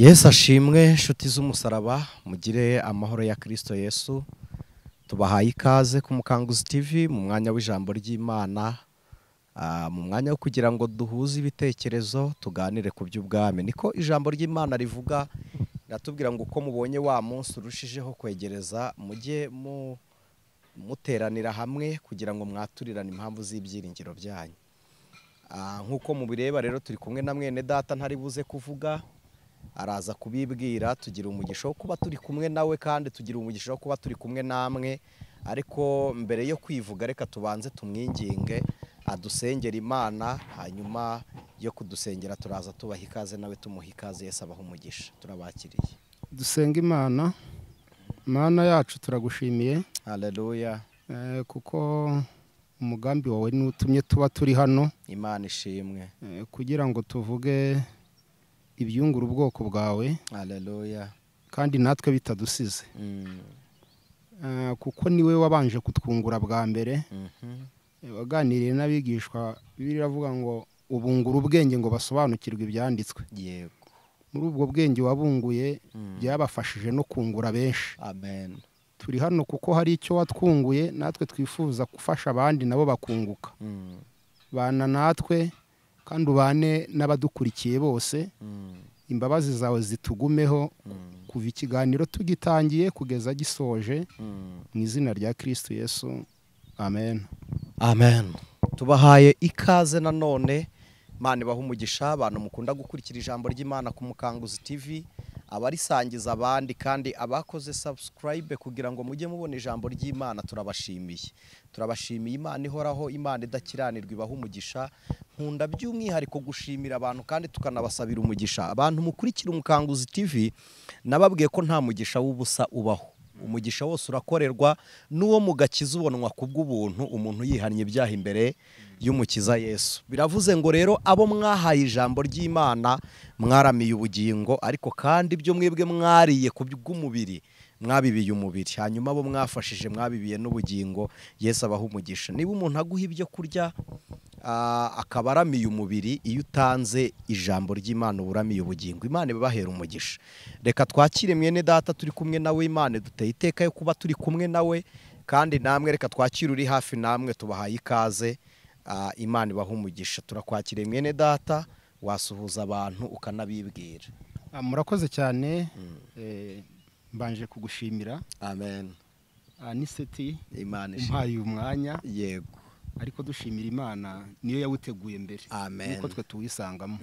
Yesu ashimwe nshuti z'umusaraba, mugire amahoro ya Kristo Yesu. Tubahaye ikaze ku Mukanguzi TV mu mwanya w'ijambo ry'Imana, mu mwanya wo kugira ngo duhuze ibitekerezo, tuganire ku by'ubwami. Niko ijambo ry'Imana rivuga, riratubwira ngo uko mubonye wa munsi urushijeho kwegereza, mujye muteranira hamwe kugira ngo mwaturirane impamvu z'ibyiringiro byanyu. Nkuko mubireba rero turi kumwe na mwene data ntari buze kuvuga, araza kubibwira. Tugira umugisha wo kuba turi kumwe nawe kandi tugira umugisha wo kuba turi kumwe namwe. Ariko mbere yo kwivuga reka tubanze tumwinginge adusengera Imana, hanyuma yo kudusengera turaza tubaha ikaze nawe tumuha ikaze. Yesu abaha umugisha. Turabakiriye. Dusenga Imana. Mana yacu turagushimiye. Haleluya. Kuko umugambi wawe n'utumye tuba turi hano. Imana ishimwe. Kugira ngo tuvuge ibyungura ubwoko bwawe. Haleluya. Kandi natwe bitadusize. Kuko niwe wabanje kutwungura bwa mbere. Waganiriye n'abigishwa, Bibiliya iravuga ngo ubungura ubwenge ngo basobanukirwe ibyanditswe. Yego. Muri ubwo bwenge wabunguye byabafashije no kungura benshi. Amen. Turi hano kuko hari icyo watwunguye natwe twifuza gufasha abandi nabo bakunguka. Bana natwe kandi ubane n'abadukurikiye bose. Imbabazi zawe zitugumeho kuva ikiganiro tugitangiye kugeza gisoje, mu izina rya Kristo Yesu. Amen. Amen. Tubahaye ikaze nanone. Imana ibahe umugisha abantu mukunda gukurikira ijambo ry'Imana ku Mukanguzi TV, abarisangiza abandi kandi abakoze subscribe kugira ngo mujye mubona ijambo ry'Imana. Turabashimiye. Turabashimiye Imana ihoraho, Imana idakiranirwa, ibahe umugisha. Nkunda by'umwihariko gushimira abantu kandi tukanabasabira umugisha. Abantu mukurikira Umukanguzi TV, nababwiye ko nta mugisha w'ubusa ubaho. Umugisha wose urakorerwa, n'uwo mugakiza ubonwa kubw'ubuntu umuntu yihannye ibyaha imbere y'Umukiza Yesu. Biravuze ngo rero abo mwahaye ijambo ry'Imana mwaramiye ubugingo, ariko kandi ibyo mwebwe mwariye ku bw'umubiri mwabibiye umubiri, hanyuma abo mwafashije mwabibiye n'ubugingo. Yesu abaha umugisha. Niba umuntu aguha ibyo kurya akaba aramiye umubiri, iyo utanze ijambo ry'Imana uburamiye ubugingo. Imana ibahera umugisha. Reka twakire mwene data turi kumwe nawe. Imana duteye iteka yo kuba turi kumwe nawe, kandi namwe reka twakire uri hafi namwe, tubahaye ikaze. Imana ibaha umugisha. Turakwakire mwene data, wasuhuza abantu ukanabibwira. Murakoze cyane. Mbanje kugushimira. Amen. Aniseti, Imana umpaye umwanya. Yego. Ariko dushimira Imana niyo yawuteguye mbere. Amen. Niko twe tuwisangamo.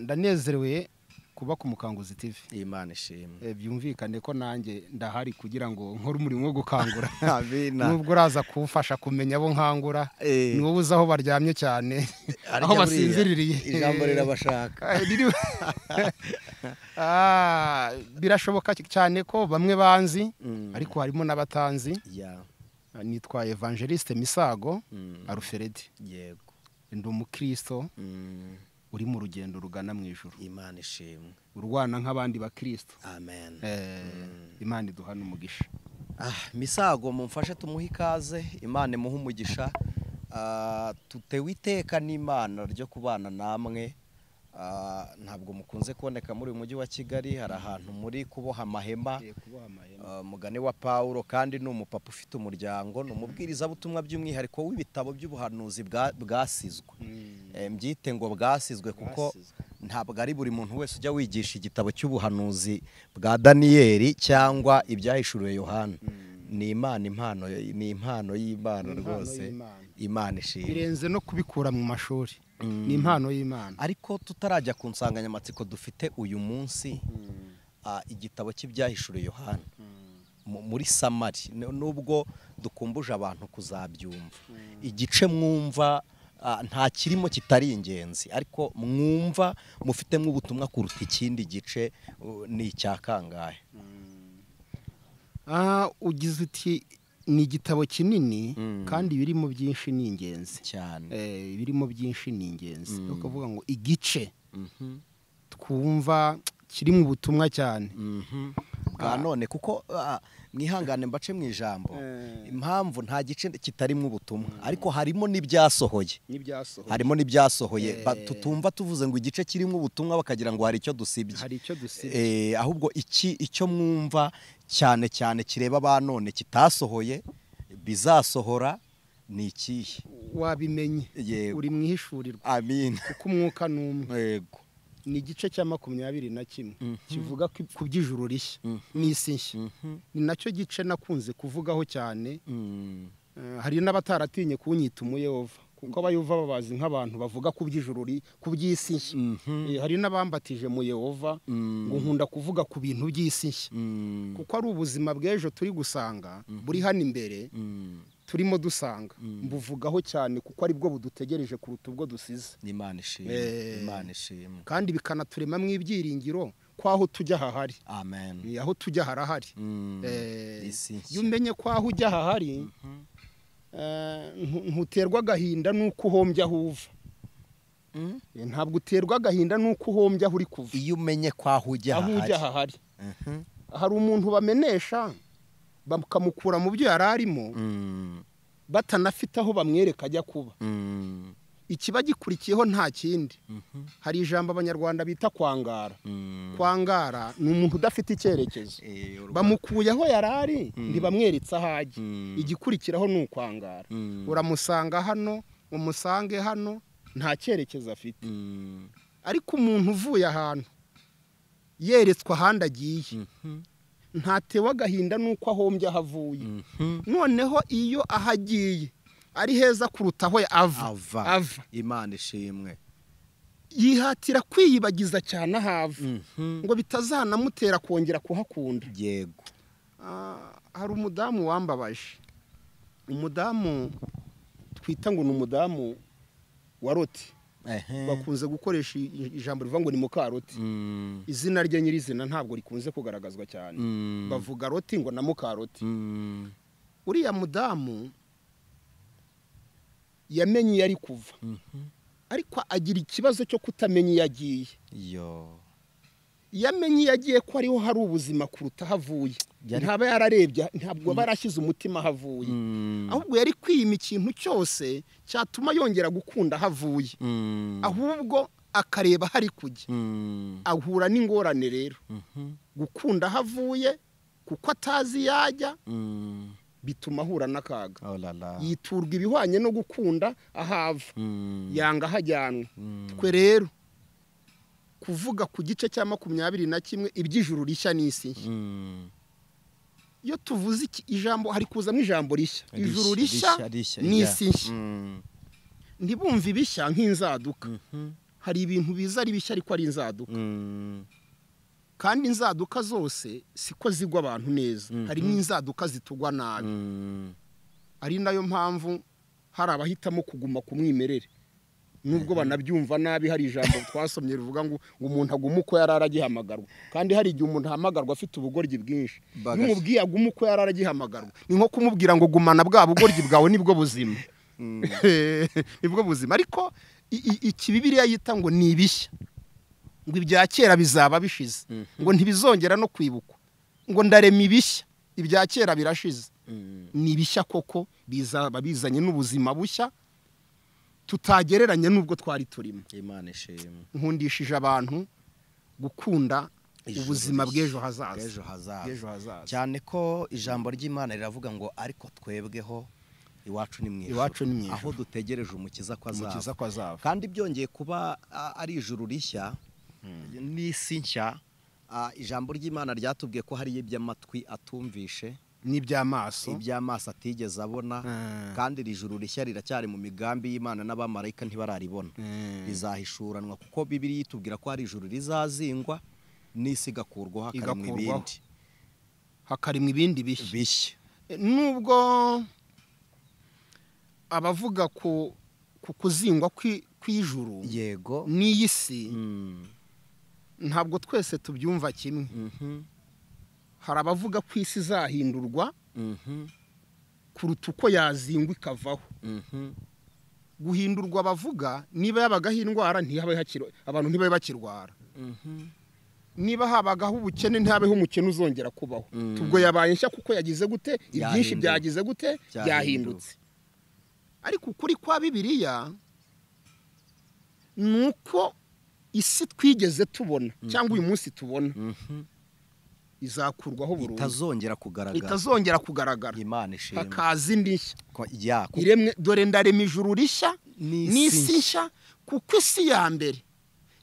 Ndanezerewe kuba ku Mukanguzi TV. Imana ishimwe. Byumvikane ko nanjye ndahari kugira ngo nkore umurimo wo gukangura. Amina. Nubwo uraza kumfasha kumenya abo nkangura, ni wowe uzi aho baryamye cyane, aho basinziririye. Ijambo rirabashaka. Birashoboka cyane ko bamwe banzi, ariko harimo n'abatanzi. Nitwa Evangeliste Misago Alfred. Yego. Ndi umukristo uri mu rugendo rugana mu ijuru. Imana ishimwe. Urwana nk'abandi bakristo. Amen. Imana iduhana umugisha. Misago mumfashe tumuhe ikaze, Imana imuhe umugisha. Tutewe iteka n'Imana ryo kubana namwe. Ntabwo mukunze kuboneka muri uyu mujyi wa Kigali, hari ahantu muri kuboha amahema, mugani wa Paulo, kandi ni umupapa ufite umuryango, ni umubwirizabutumwa by'umwihariko w'ibitabo by'ubuhanuzi bwasizwe. Mbyite ngo bwasizwe kuko ntabwo ari buri muntu wese ujya wigisha igitabo cy'ubuhanuzi bwa Daniyeli cyangwa ibyahishuriwe Yohana. Ni Imana, impano ni impano y'Imana rwose. Imana ishimwe. Birenze no kubikura mu mashuri. Ni impano y'Imana. Ariko tutarajya ku nsanganyamatsiko dufite uyu munsi, igitabo cy'ibyahishuriwe Yohana muri Samari, nubwo dukumbuje abantu kuzabyumva, igice mwumva nta kirimo kitari ingenzi, ariko mwumva mufitemo ubutumwa kuruta ikindi gice ni icya kangahe? Ugize uti ni igitabo kinini kandi birimo byinshi ni ingenzi cyane. Birimo byinshi ni ingenzi. Ukavuga ngo igice twumva kiri mu butumwa cyane. Bwa none kuko mwihangane mbace mu ijambo, impamvu nta gice kitarimo ubutumwa, ariko harimo n'ibyasohoye, harimo n'ibyasohoye tutumva tuvuze ngo igice kirimo ubutumwa bakagira ngo hari icyo dusibye, ahubwo icyo mwumva cyane cyane kireba ba none kitasohoye bizasohora ni ikihe? Wabimenye, uri mwihishurirwa. Amin. Kuko umwuka ni umwe. Yego. Ni igice cya 21 kivuga ku by'ijuru rishya n'isi nshya. Ni nacyo gice nakunze kuvugaho cyane. Hari n'abataratinye kunyita umuyehova, kuko abayehova babazi nk'abantu bavuga ku by'ijuru ku by'isi nshya. Hari n'abambatije mu Yehova ngo nkunda kuvuga ku bintu by'isi nshya, kuko ari ubuzima bw'ejo turi gusanga buri hano imbere turimo dusanga, mbuvugaho cyane kuko ari bwo budutegereje kuruta ubwo dusize. Imana ishimwe, Imana ishimwe. Kandi bikanaturemamo ibyiringiro ko aho tujya hahari. Amen. Aho tujya harahari. Iyo umenye ko aho ujya hahari, ntuterwa agahinda nuko uhombya aho uva. Ntabwo uterwa agahinda nuko uhombya aho uri kuva. Iyo umenye ko aho ujya hahari. Hari umuntu bamenesha bakamukura mu byo yari arimo, batanafite aho bamwereka ajya kuba. Ikiba gikurikiyeho nta kindi. Hari ijambo abanyarwanda bita kwangara. Kwangara ni umuntu udafite icyerekezo. Bamukuye aho yari ari, ntibamweretse aho ajya. Igikurikiraho ni ukwangara. Uramusanga hano, umusange hano, nta cyerekezo afite. Ariko umuntu uvuye ahantu yeretswe ahandi agiye, ntatewe agahinda nuko ahombye aho avuye. Noneho iyo ahagiye ari heza kuruta aho ava. Imana ishimwe. Yihatira kwiyibagiza cyane ahava, ngo bitazanamutera kongera kuhakunda. Yego. Hari umudamu wambabaje, umudamu twita ngo ni umudamu wa Loti. Bakunze gukoresha ijambo rivuga ngo ni mukaroti. Izina rye nyirizina ntabwo rikunze kugaragazwa cyane. Bavuga Loti ngo na mukaroti. Uriya mudamu yamenye iyo ari kuva, ariko agira ikibazo cyo kutamenya iyo agiye. Yamenye iyo agiye ko ariho hari ubuzima kuruta aho avuye. Ntaba yararebye, ntabwo aba yarashyize umutima aho avuye, ahubwo yari kwiyima ikintu cyose cyatuma yongera gukunda aho avuye, ahubwo akareba aho ari kujya. Ahura n'ingorane rero, gukunda aho avuye kuko atazi yajya, bituma ahura n'akaga. Yiturwa ibihwanye no gukunda ahava, yanga ahajyanwa. Twe rero kuvuga ku gice cya 21 iby'ijuru rishya n'isi nshya, iyo tuvuze ijambo hari kuzamo ijambo rishya, ijuru rishya n'isi nshya. Ntibumve ibishya nk'inzaduka. Hari ibintu biza ari bishya ariko ari inzaduka. Kandi inzaduka zose siko zigwa abantu neza. Hari n'inzaduka zitugwa nabi. Ari nayo mpamvu hari abahitamo kuguma ku mwimerere, nubwo banabyumva nabi. Hari ijambo twasomye rivuga ngo umuntu aguma uko yari aragihamagarwa, kandi hari igihe umuntu ahamagarwa afite ubugoryi bwinshi. N'umubwiye aguma uko yari aragihamagarwa, ni nko kumubwira ngo gumana bwa bugoryi bwawe nibwo buzima. Nibwo buzima. Ariko iki Bibiliya yita ngo ni ibishya, ngo ibya kera bizaba bishize, ngo ntibizongera no kwibukwa, ngo ndarema ibishya, ibya kera birashize. Ni ibishya koko, bizaba bizanye n'ubuzima bushya tutagereranya n'ubwo twari turimo. Imana ishimwe. Nkundishije abantu gukunda ubuzima bw'ejo hazaza. Cyane ko ijambo ry'Imana riravuga ngo ariko twebweho iwacu ni mu ijuru, aho dutegereje umukiza ko azava. Kandi byongeye kuba ari ijuru rishya n'isi nshya, ijambo ry'Imana ryatubwiye ko hari iby'amatwi atumvishe n'iby'amaso, iby'amaso atigeze abona. Kandi iri juru rishya riracyari mu migambi y'Imana n'abamarayika ntibararibona. Rizahishuranwa, kuko Bibiliya itubwira ko hari ijuru rizazingwa n'isi igakurwaho hakaremwa ibindi, hakaremwa ibindi bishya. Nubwo abavuga ku kuzingwa kw'ijuru, yego, n'iyi si, ntabwo twese tubyumva kimwe. Hari abavuga ko isi izahindurwa kuruta uko yazingwa ikavaho. Guhindurwa bavuga niba yabagaho indwara ntihabe hakiri, abantu ntibabe bakirwara. Niba habagaho ubukene ntabeho umukene uzongera kubaho. Tubwo yabaye nshya kuko yagize gute? Ibyinshi byagize gute? Byahindutse. Ariko ukuri kwa Bibiliya nuko isi twigeze tubona cyangwa uyu munsi tubona izakurwaho burundu, itazongera kugaragara. Imana ishimwe. Hakaza indi nshya iremwe. Dore ndarema ijuru rishya n'isi nshya, kuko isi ya mbere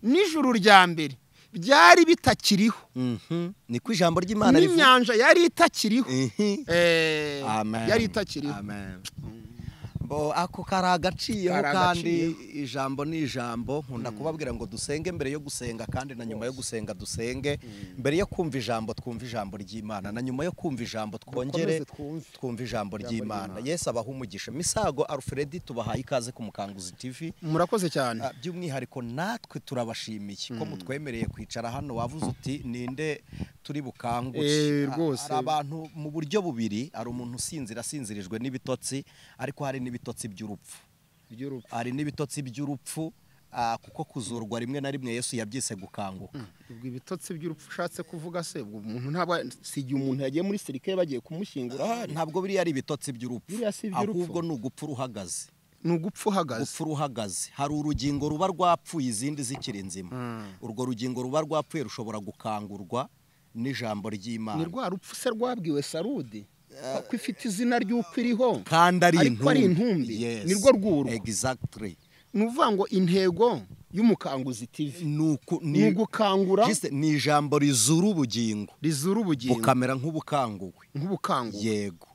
n'ijuru rya mbere byari bitakiriho. Niko ijambo ry'Imana rivuga. N'inyanja yari itakiriho. Yari itakiriho. Amen. Bo ako kari agaciyeho, kandi ijambo ni ijambo. Nkunda kubabwira ngo dusenge mbere yo gusenga, kandi na nyuma yo gusenga dusenge. Mbere yo kumva ijambo twumva ijambo ry'Imana, na nyuma yo kumva ijambo twongere twumva ijambo ry'Imana. Yesu abaha umugisha. Misago Alfred, tubahaye ikaze ku Mukanguzi TV. Murakoze cyane. By'umwihariko natwe turabashimiye ko mutwemereye kwicara hano. Wavuze uti ninde turi bukanguke. Hari abantu mu buryo bubiri, hari umuntu usinzira asinzirijwe n'ibitotsi, ariko hari n'ibitotsi by'urupfu. Hari n'ibitotsi by'urupfu, kuko kuzurwa rimwe na rimwe Yesu yabyise gukanguka. Ubwo ibitotsi by'urupfu ushatse kuvuga se, ubwo umuntu ntabwo si igihe umuntu yagiye muri sirikare bagiye kumushyingura ahari, ntabwo biriya ari ibitotsi by'urupfu, ahubwo ni ugupfa uhagaze. Ni ugupfa uhagaze. Gupfa uhagaze. Hari urugingo ruba rwapfuye izindi zikiri nzima. Urwo rugingo ruba rwapfuye rushobora gukangurwa n'ijambo ry'Imana. Ni rwa rupfu se rwabwiwe Sarudi ko ifite izina ry'uko iriho kandi ari intumbi. Nirwo rwurwo. Exactly. Ni uvuga ngo intego y'Umukanguzi TV ni ugukangura, ni ijambo rizura ubugingo, rizura ubugingo bukamera nk'ubukanguwe, nk'ubukanguwe. Yego.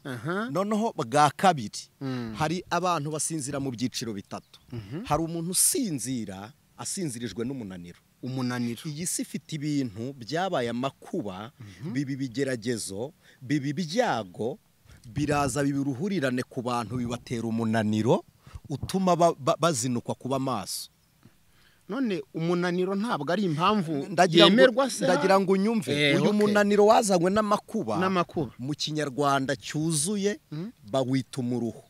Noneho bwa kabiri, hari abantu basinzira mu byiciro bitatu. Hari umuntu usinzira asinzirijwe n'umunaniro. Umunaniro. Iyi si ifite ibintu byabaye amakuba, bibi bigeragezo, bibi byago, biraza bibiruhurirane ku bantu, bibatera umunaniro utuma bazinukwa kuba maso. None umunaniro ntabwo ari impamvu yemerwa se? Ndagira ngo unyumve. Uyu munaniro wazanywe n'amakuba, mu Kinyarwanda cyuzuye bawita umuruho.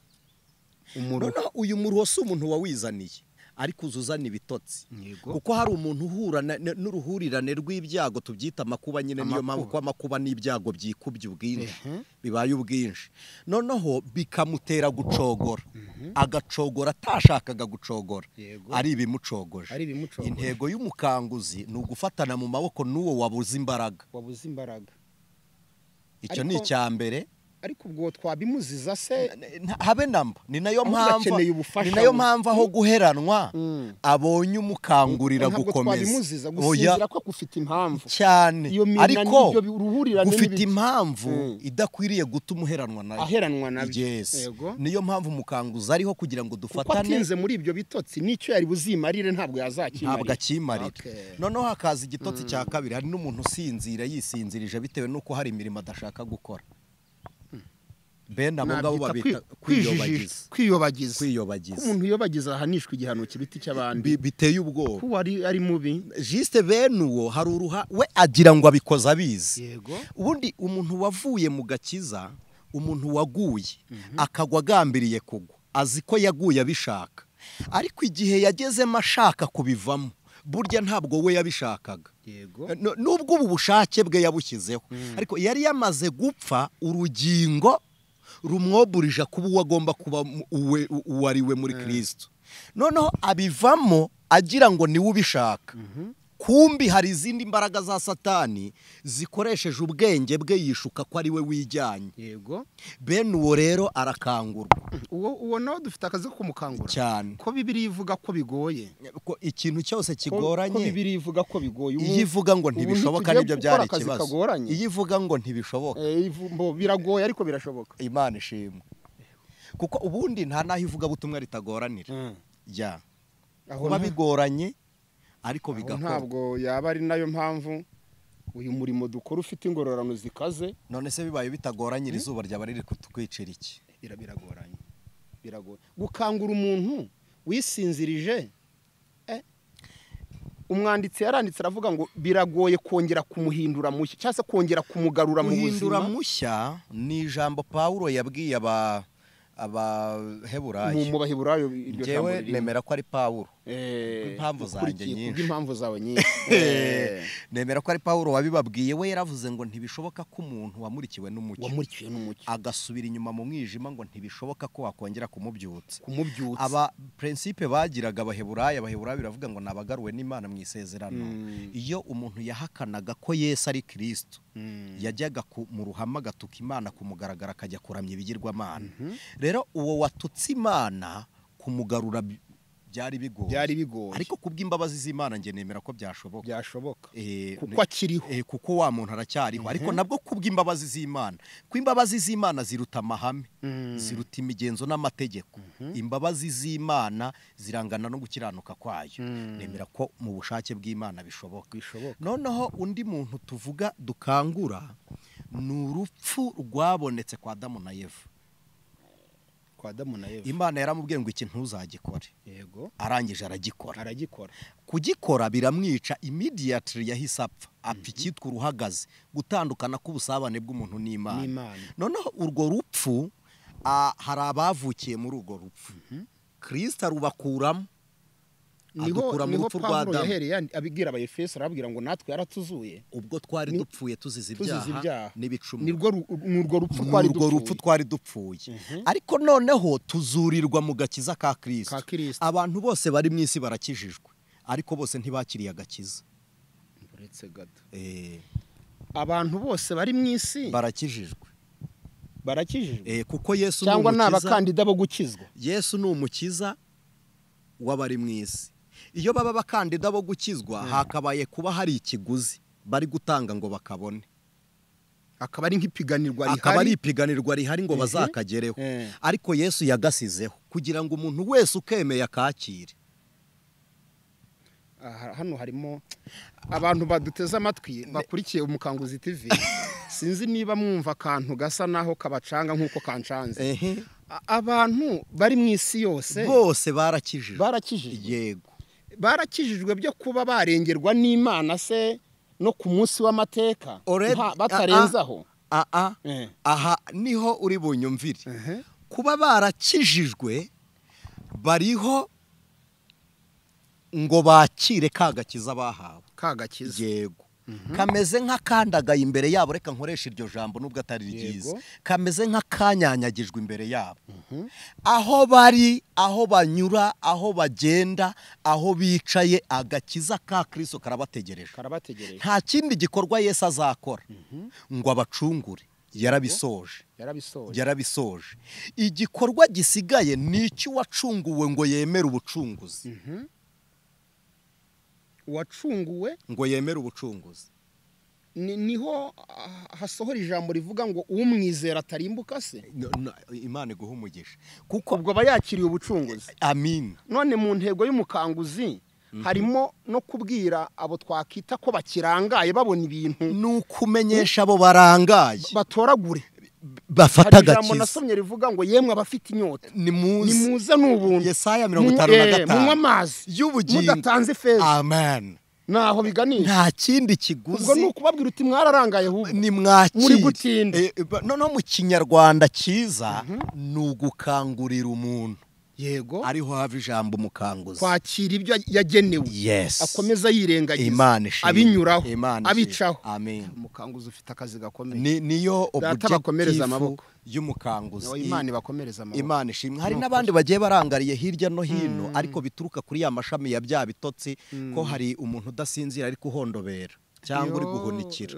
Noneho uyu muruho si umuntu wawizaniye, ariko uzuzana ibitotsi. Kuko hari umuntu uhura n'uruhurirane rw'ibyago, tubyita amakuba nyine, niyo mpamvu ko amakuba n'ibyago byikubye ubwinshi, bibaye ubwinshi. Noneho bikamutera gucogora, agacogora atashakaga gucogora, ari ibimucogoje. Intego y'umukanguzi ni ugufatana mu maboko n'uwo wabuze imbaraga. Icyo ni icya mbere. Ariko ubwo twabimuziza se? Habe namba. Ni nayo mpamvu, ni nayo mpamvu aho guheranwa abonye umukangurira gukomeza. Twabimuziza gusinzira ko gufite impamvu cyane, ariko gufite impamvu idakwiriye gutuma uheranwa nayo, aheranwa nabyo. Niyo mpamvu umukanguzi ariho kugira ngo dufatane. Kuko atinze muri ibyo bitotsi nicyo yari buzimarire ntabwo yazakimarira, ntabwo akimarira. Noneho hakaza igitotsi cya kabiri, hari n'umuntu usinzira yisinzirije bitewe n'uko hari imirimo adashaka gukora. Bene abo ngabo babita kwiyobagiza. Umuntu uyobagiza ahanishwa igihano kibiti cy'abandi, biteye ubwoba, kuko ari mubi. Juste bene uwo hari uruha we agira ngo abikoza abizi. Ubundi umuntu wavuye mu gakiza, umuntu waguye akagwa agambiriye kugwa, azi ko yaguye abishaka, ariko igihe yagezemo ashaka kubivamo, burya ntabwo we yabishakaga. Nubwo ubu bushake bwe yabushyizeho, ariko yari yamaze gupfa urugingo rumwoburije kuba uwo agomba kuba uwo ari we muri Kristo. Noneho abivamo agira ngo niwe ubishaka. Kumbi hari izindi mbaraga za Satani zikoresheje ubwenge bwe yishuka ko ari we wijyanye. Yego. Bene uwo rero arakangurwa. Uwo nawe dufite akazi ko kumukangura cyane. Ko Bibiliya ivuga ko bigoye. Ko ikintu cyose kigoranye. Ko Bibiliya ivuga ko bigoye. Iyo ivuga ngo ntibishoboka nibyo byari ikibazo. Iyo ivuga ngo ntibishoboka. Biragoye ariko birashoboka. Imana ishimwe. Kuko ubundi nta naho ivuga butumwa ritagoranira. Ya. Kuba bigoranye ariko bigakora. Ntabwo yaba ari nayo mpamvu uyu murimo dukora ufite ingororano zikaze. None se bibaye bitagoranye izuba ryaba riri kutwicira iki? Biragoranye. Biragoye gukangura umuntu wisinzirije. Umwanditsi yaranditse aravuga ngo biragoye kongera kumuhindura mushya cyangwa se kongera kumugarura mu buzima. Guhindura mushya ni ijambo Pawulo yabwiye Abaheburayo. Mu Baheburayo iryo jambo ririmo. Nemera ko ari Pawulo. Impamvu zanjye nyinshi. Kubw'impamvu zawe nyinshi. Nemera ko ari Pawulo wabibabwiye, we yaravuze ngo ntibishoboka ko umuntu wamurikiwe n'umucyo agasubira inyuma mu mwijima, ngo ntibishoboka ko wakongera kumubyutsa. Aba principe bagiraga Abaheburaya biravuga ngo nabagaruwe n'Imana mu isezerano. Iyo umuntu yahakanaga ko Yesu ari Kristo, yajyaga mu ruhame agatuka Imana kumugaragara, akajya kuramya ibigirwamana. Rero uwo watutse Imana kumugarura byari bigoye, ariko kubw'imbabazi z'Imana nge nemera ko byashoboka kuko akiriho, kuko wa muntu aracyariho. Ariko nabwo kubw'imbabazi z'Imana, ko imbabazi z'Imana ziruta amahame, ziruta imigenzo n'amategeko. Imbabazi z'Imana zirangana no gukiranuka kwayo. Nemera ko mu bushake bw'Imana bishoboka. Noneho undi muntu tuvuga dukangura ni urupfu rwabonetse kwa Adamu na Eva. Imana yaramubwiye ngo iki ntuzagikore. Yego. Arangije aragikora. Kugikora biramwica immediately, yahise apfa. Apfa icyitwa uruhagaze, gutandukana k'ubusabane bw'umuntu n'Imana. Noneho urwo rupfu hari abavukiye muri urwo rupfu. Kristo arubakuramo. Adukura mu rupfu rwa Adamu. Yahereye abibwira Abayefeso, arababwira ngo natwe yaratuzuye ubwo twari dupfuye tuzize ibyaha n'ibicumuro. Nirwo rupfu twari dupfuye. Ariko noneho tuzurirwa mu gakiza ka Kristo. Abantu bose bari mu isi barakijijwe, ariko bose ntibakiriye agakiza. Uretse gato. Abantu bose bari mu isi barakijijwe. Kuko Yesu ni umukiza, cyangwa n'abakandida bo gukizwa. Yesu ni umukiza w'abari mu isi. Iyo baba bakandida bo gukizwa, hakabaye kuba hari ikiguzi bari gutanga ngo bakabone. Akaba ari nk'ipiganirwa rihari. Akaba ari ipiganirwa rihari ngo bazakagereho. Ariko Yesu yagasizeho kugira ngo umuntu wese ukemeye akakire. Hano harimo abantu baduteze amatwi bakurikiye Umukanguzi TV. Sinzi niba mwumva akantu gasa naho kabacanga nkuko kancanze. Abantu bari mu isi yose bose barakijijwe. Yego. Barakijijwe byo kuba barengerwa n'Imana se no ku munsi w'amateka batarenzaho. Aha niho uri bunyumvire. Kuba barakijijwe bariho ngo bakire kagakiza bahawe. Kagakiza. Yego. Kameze nk'akandagaye imbere yabo, reka nkoresha iryo jambo nubwo atari ryiza. Kameze nk'akanyanyagijwe imbere yabo. Aho bari, aho banyura, aho bagenda, aho bicaye, agakiza ka Kristo karabategereje. Nta kindi gikorwa Yesu azakora ngo abacungure. Yarabisoje. Igikorwa gisigaye ni icy'uwacunguwe ngo yemere ubucunguzi. Uwacunguwe ngo yemere ubucunguzi. Niho hasohora ijambo rivuga ngo umwizera atarimbuka se. Imana iguha umugisha, kuko ubwo aba yakiriye ubucunguzi. Amin. None mu ntego y'umukanguzi harimo no kubwira abo twakita ko bakirangaye babona ibintu, nukumenyesha abo barangaye batoragure bafata agakiza. Ijambo nasomye rivuga ngo yemwe abafite inyota nimuze n'ubuntu. Yesaya 55 munywa amazi y'ubugingo mudatanze ifeza. Amen. Naho biganisha nta kindi kiguzi. Ubwo nukubabwira uti mwararangaye ahubwo ni mwakire muri gutinda. Noneho mu kinyarwanda cyiza nugukangurira umuntu. Yego. Ariho hava ijambo umukanguzi. Kwakira ibyo yagenewe. Yes. Akomeza yirengagiza. Abinyuraho. Abicaho. Amen. Umukanguzi ufite akazi gakomeye. Niyo objective amaboko y'umukanguzi. Imana ibakomereza amaboko. Imana ishimwe. Hari n'abandi bagiye barangariye hirya no hino, ariko bituruka kuri ya mashami ya bya bitotsi, ko hari umuntu udasinzira ariko uhondobera cyangwa uri guhunikira.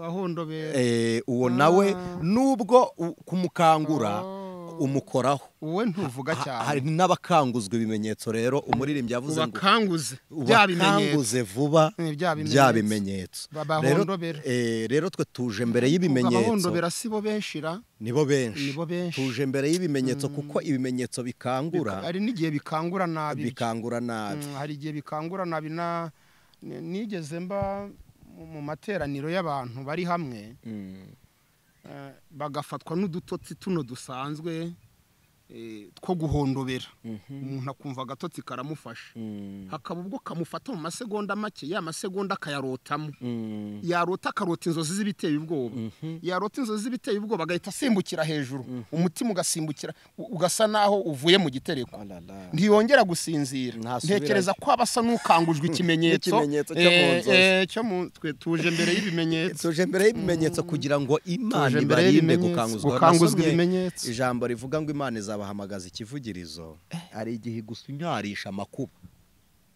Ahondobera. Uwo nawe nubwo kumukangura umukoraho. Uwe ntuvuga cyane. Hari n'abakanguzwe ibimenyetso rero umuririmbyi yavuze ngo ubakanguze bya bimenyetso vuba bya bimenyetso. Rero twe tuje mbere y'ibimenyetso. Abahondobera sibo benshira. Nibo benshi. Tuje mbere y'ibimenyetso kuko ibimenyetso bikangura. Hari n'igihe bikangura nabi. Bikangura nabi. Hari igihe bikangura nabi. Na nigeze mba mu materaniro y'abantu bari hamwe. Bagafatwa n'udutotsi tuno dusanzwe, two guhondobera, umuntu akumva agatotsi karamufasha, hakaba ubwo kamufata mu masegonda make, ya masegonda akayarotamo, yarota akarota inzozi z'ibiteye ubwoba, yarota inzozi z'ibiteye ubwoba agahita asimbukira hejuru, umutima ugasimbukira ugasa naho uvuye mu gitereko, ntiyongera gusinzira. Ntekereza ko aba asa n'ukangujwe ikimenyetso cyo mu twe tuje mbere y'ibimenyetso, tuje mbere y'ibimenyetso kugira ngo Imana ibarinde gukanguzwa ibimenyetso. Ijambo rivuga ngo Imana izabahamagaza ikivugirizo, ari igihe gusunyarisha amakuba,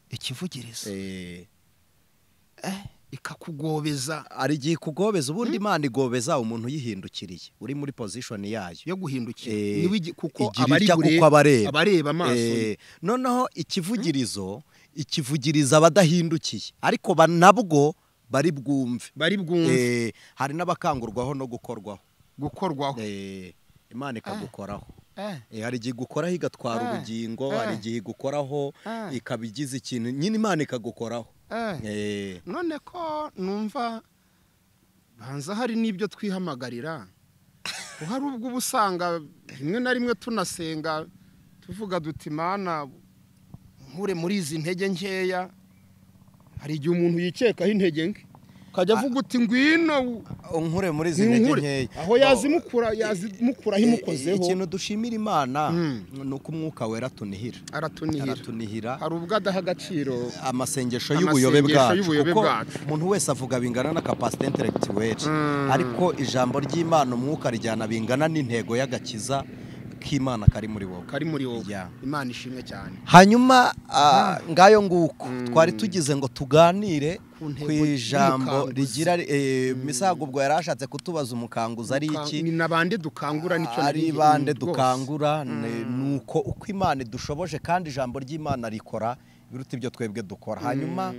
ikivugirizo ikakugobeza, ari igihe kugobeza. Ubundi Imana igobeza umuntu yihindukiriye, uri muri position yayo yo guhindukira, kuko abareba amaso. Noneho ikivugirizo ikivugiriza abadahindukiye, ariko nabwo bari bwumve, hari n'abakangurwaho no gukorwaho. Imana ikagukoraho. Hari igihe igukoraho igatwara ubugingo, hari igihe igukoraho ikabigiza ikintu nyine, Imana ikagukoraho. None ko numva banza hari n'ibyo twihamagarira, hari ubwo ubusanga rimwe na rimwe tunasenga tuvuga duti Mana nkure muri izi ntege nkeya. Hari igihe umuntu yikekaho intege nke, kajya avuga uti ngwino unkure muri izi ntege nkeya, aho yazimukura imukozeho. Ikintu dushimira Imana ni uko Umwuka Wera atunihira, aratunihira. Hari ubwo adaha agaciro amasengesho y'ubuyobe bwacu, kuko umuntu wese avuga bingana na capacité intellectuelle, ariko ijambo ry'Imana Umwuka rijyana bingana n'intego y'agakiza k'Imana kari muri wowe, kari muri wowe. Imana ishimwe cyane. Hanyuma ngayo nguko twari tugize ngo tuganire ku ijambo rigira Misago ubwo yarashatse kutubaza umukanguzi ari iki, ni nabande dukangura, nicyo ari bande dukangura, nuko uko Imana idushoboje kandi ijambo ry'Imana rikora biruta ibyo twebwe dukora. Hanyuma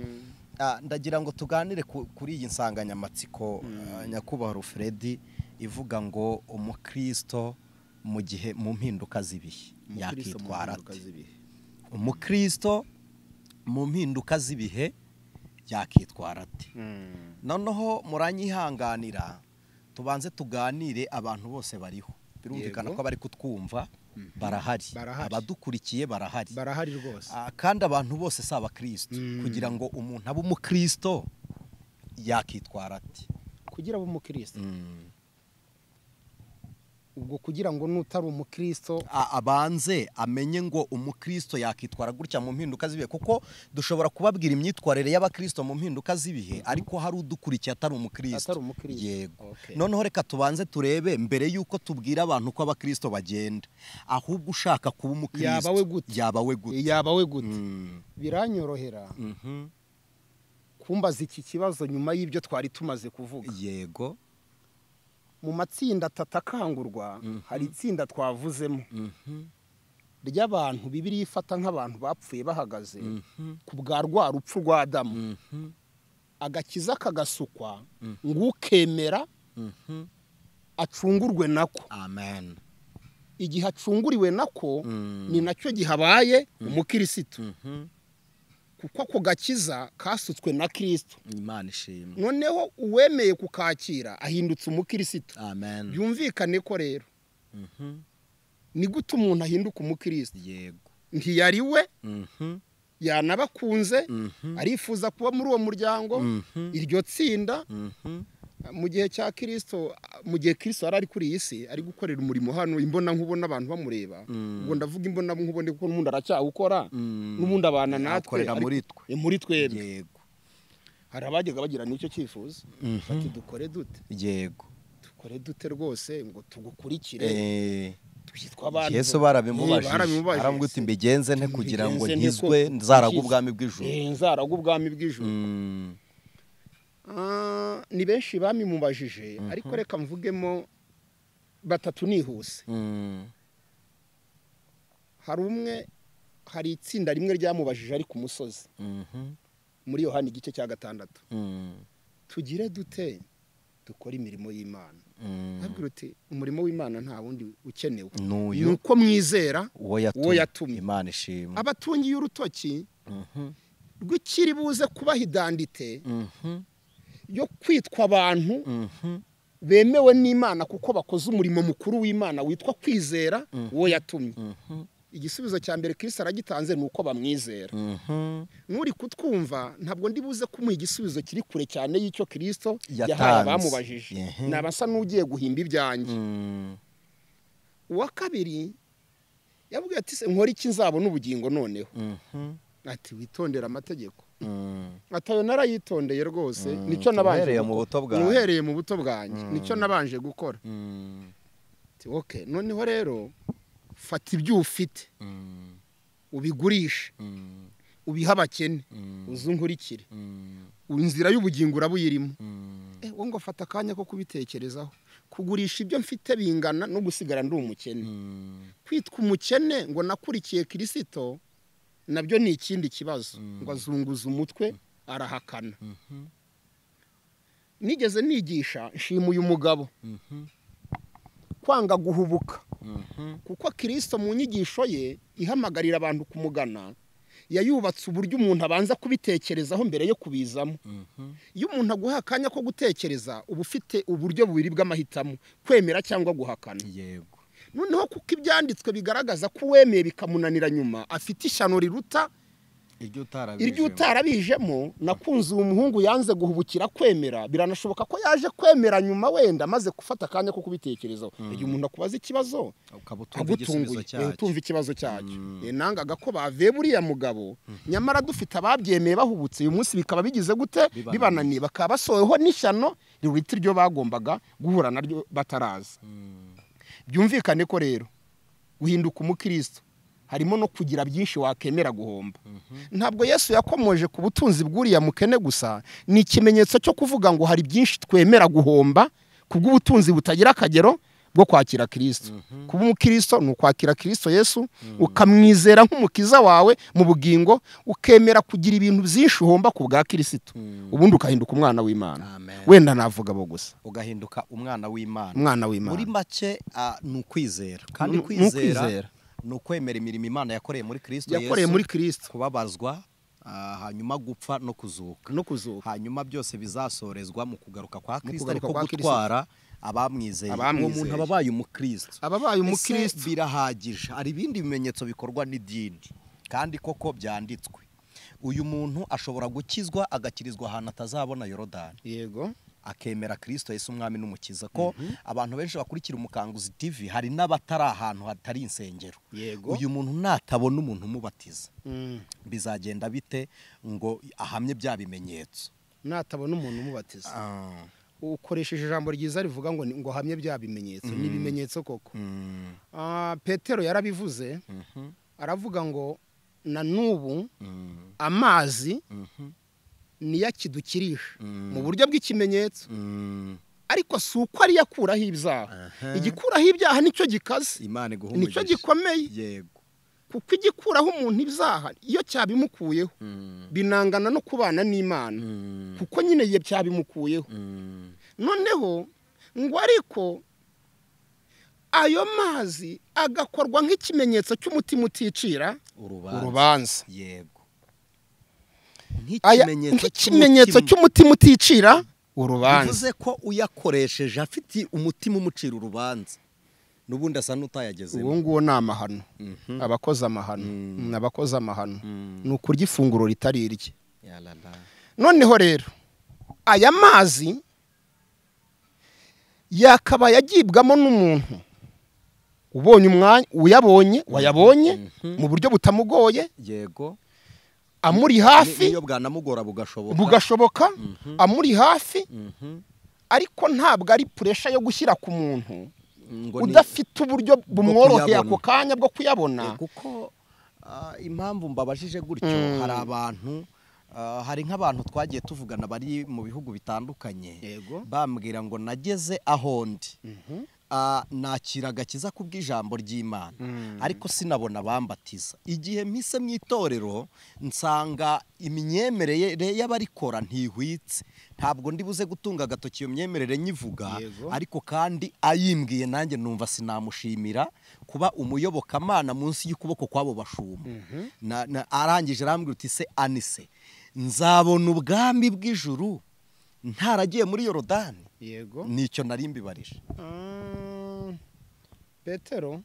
ndagira ngo tuganire kuri iyi nsanganyamatsiko nyakubahwa Alfred ivuga ngo umukristo mu gihe mu mpinduka z'ibihe yakitwara ate. Umukristo mu mpinduka z'ibihe yakitwara ate. Noneho muranyihanganira tubanze tuganire, abantu bose bariho, birumvikana ko bari kutwumva barahari, abadukurikiye barahari, barahari rwose. Kandi abantu bose si abakristo. Kugira ngo umuntu abe umukristo yakitwara ate, kugira abe umukristo ubwo kugira ngo nutari umukristo abanze amenye ngo umukristo yakitwara gutya mu mpinduka z'ibihe, kuko dushobora kubabwira imyitwarire y'abakristo mu mpinduka z'ibihe, ariko hari udukurikiye atari umukristo. Yego. Noneho reka tubanze turebe mbere yuko tubwira abantu ko abakristo bagenda, ahubwo ushaka kuba umukristo yaba we gute. Biranyorohera kumbaza iki kibazo nyuma y'ibyo twari tumaze kuvuga. Yego. Mu matsinda atatu akangurwa, hari itsinda twavuzemo ry'abantu Bibiliya ifata nk'abantu bapfuye bahagaze ku bwa rwa rupfu rwa Adamu, agakiza kagasukwa ngo ukemera acungurwe nako. Amen. Igihe acunguriwe nako ni nacyo gihabaye umukirisitu, kuko ako gakiza kasutswe na Kristo. Imana ishimwe. Noneho uwemeye kukakira ahindutse umukirisitu. Amen. Byumvikane ko rero ni gute umuntu ahinduka umukirisitu? Yego. Ntiyari we, yanabakunze, arifuza kuba muri uwo muryango, iryo tsinda. Mu gihe cya Kristo, mu gihe Kristo yari ari kuri iyi si ari gukorera umurimo hano, imbona nkubona abantu bamureba, ubwo ndavuga imbona nkubone kuko n'umuntu aracyawukora, n'ubundi abana natwe muri twebwe. Yego. Hari abajyaga bagira n'icyo cyifuzo, bati dukore dute? Yego. Dukore dute rwose ngo tugukurikire. Twitwa abantu. Yesu barabimubajije, aramubwira ati mbigenze nte kugira ngo nkizwe nzaraga ubwami bw'ijuru. Nzaraga ubwami bw'ijuru. Ni benshi bamimubajije, ariko reka mvugemo batatu nihuse. Hari umwe, hari itsinda rimwe ryamubajije ari ku musozi muri Yohana igice cya 6, tugire dute dukora imirimo y'Imana? Abwira uti umurimo w'Imana nta wundi ukenewe, nuko mwizera uwo yatumye. Imana ishimwe. Abatungiye urutoki rw'ikiri buze kubaha idandite yo kwitwa abantu Bemewe n'Imana kuko bakoze umurimo mukuru w'Imana witwa kwizera uwo yatumye. Igisubizo cya mbere Kristo aragitanze ni uko bamwizera. Nuri kutwumva ntabwo ndi buze kumuha igisubizo kiri kure cyane y'icyo Kristo yahaye abamubajije. Nabasa n'ugiye guhimba ibyanjye. Uwa kabiri yavuga ati se nkora iki nzabona ubugingo noneho? Ati witondera amategeko. Atayo narayitondeye rwose, nicyo nabanje uhereye mu buto bwanjye, nicyo nabanje gukora. Ati okay, noneho rero fata ibyo ufite ubigurishe, ubiha abakene, uzunkurikire, inzira y'ubugingo urabuyirimo. Wo ngo fata akanya ko kubitekerezaho. Kugurisha ibyo mfite bingana no gusigara ndi umukene. Kwitwa umukene ngo nakurikiye Kristo nabyo ni ikindi kibazo. Ngo azunguza umutwe arahakana. Nigeze nigisha nshima uyu mugabo kwanga guhubuka, kuko Kristo mu nyigisho ye ihamagarira abantu kumugana yayubatse uburyo umuntu abanza kubitekerezaho mbere yo kubizamo. Iyo umuntu aguha akanya ko gutekereza uba ufite uburyo bubiri bw'amahitamo, kwemera cyangwa guhakana. Yego. Noneho kuko ibyanditswe bigaragaza ko uwemeye bikamunanira nyuma afite ishyano riruta iryo utarabijemo. Nakunze uwo muhungu yanze guhubukira kwemera, biranashoboka ko yaje kwemera nyuma wenda amaze gufata akanya ko kubitekerezaho. Igihe umuntu akubaza ikibazo utumva ikibazo cyacyo. Nangaga ko bavuye buriya mugabo, nyamara dufite ababyemeye bahubutse uyu munsi bikaba bigize gute bibananiye, bakaba basoweho n'ishyano riruta iryo bagombaga guhura naryo bataraza. Byumvikane ko rero guhinduka umukristo harimo no kugira byinshi wakemera guhomba. Ntabwo Yesu yakomoje ku butunzi bw'uriya mukene gusa, ni ikimenyetso cyo kuvuga ngo hari byinshi twemera guhomba kubw'ubutunzi butagira akagero bwo kwakira Kristo. Kuba umukristo ni ukwakira Kristo Yesu, ukamwizera nk'umukiza wawe mu bugingo, ukemera kugira ibintu byinshi uhomba ku bwa Kristo, ubundi ukahinduka umwana w'Imana. Wenda navuga bo gusa ugahinduka umwana w'Imana. Umwana w'Imana muri make ni ukwizera, kandi kwizera ni ukwemera imirimo Imana yakoreye muri Kristo Yesu, yakoreye muri Kristo, kubabazwa, hanyuma gupfa no kuzuka, hanyuma byose bizasorezwa mu kugaruka kwa Kristo, ariko gutwara abamwizeye. Uwo muntu ababaye umukristo, ababaye umukristo birahagije. Hari ibindi bimenyetso bikorwa n'idini kandi koko byanditswe. Uyu muntu ashobora gukizwa agakirizwa ahantu atazabona Yorodani. Yego. Akemera Kristo Yesu umwami n'umukiza. Ko abantu benshi bakurikira Umukanguzi TV hari n'abatari ahantu hatari insengero. Uyu muntu natabona umuntu umubatiza bizagenda bite ngo ahamye bya bimenyetso? Natabona umuntu umubatiza, ukoresheje ijambo ryiza rivuga ngo ngo hamye bya bimenyetso. Ni ibimenyetso koko. Petero yarabivuze, aravuga ngo na n'ubu amazi niyo akidukirisha mu buryo bw'ikimenyetso, ariko si uko ari yakuraho ibyaha. Igikuraho ibyaha nicyo gikaze, nicyo gikomeye. Yego. Kuko igikuraho umuntu ibyaha iyo cyabimukuyeho binangana no kubana n'Imana, kuko nyine ye cyabimukuyeho. Noneho ngo ariko ayo mazi agakorwa nk'ikimenyetso cy'umutima uticira urubanza. Yego. Nk'ikimenyetso cy'umutima uticira urubanza. Bivuze ko uyakoresheje afite umutima umucira urubanza n'ubundi asa n'utayagezemo. Uwo nguwo ni amahano, abakoze amahano, abakoze amahano ni ukurya ifunguro ritari irye. Noneho rero aya mazi yakabaye agibwamo n'umuntu ubonye umwanya, uyabonye, wayabonye mu buryo butamugoye. Yego. Amuri hafi, niyo bwanamugora bugashoboka, amuri hafi, ariko ntabwo ari pressure yo gushyira ku muntu udafite uburyo bumworoheye ako kanya bwo kuyabona. Kuko impamvu mbabajije gutyo, hari abantu, hari nk'abantu twagiye tuvugana bari mu bihugu bitandukanye, bambwira ngo nageze aho ndi nakira agakiza kubw'ijambo ry'Imana, ariko sinabona bambatiza. Igihe mpise mu itorero nsanga imyemerere y'abarikora ntihwitse. Ntabwo ndi buze gutunga agatoki iyo myemerere nyivuga, ariko kandi ayimbwiye nanjye numva sinamushimira kuba umuyobokamana munsi y'ukuboko kwabo bashumba. Arangije arambwira uti se anise nzabona ubwami bw'ijuru Ntaragiye muri Yorodani. Yego. Nicyo nari mbibarije. Petero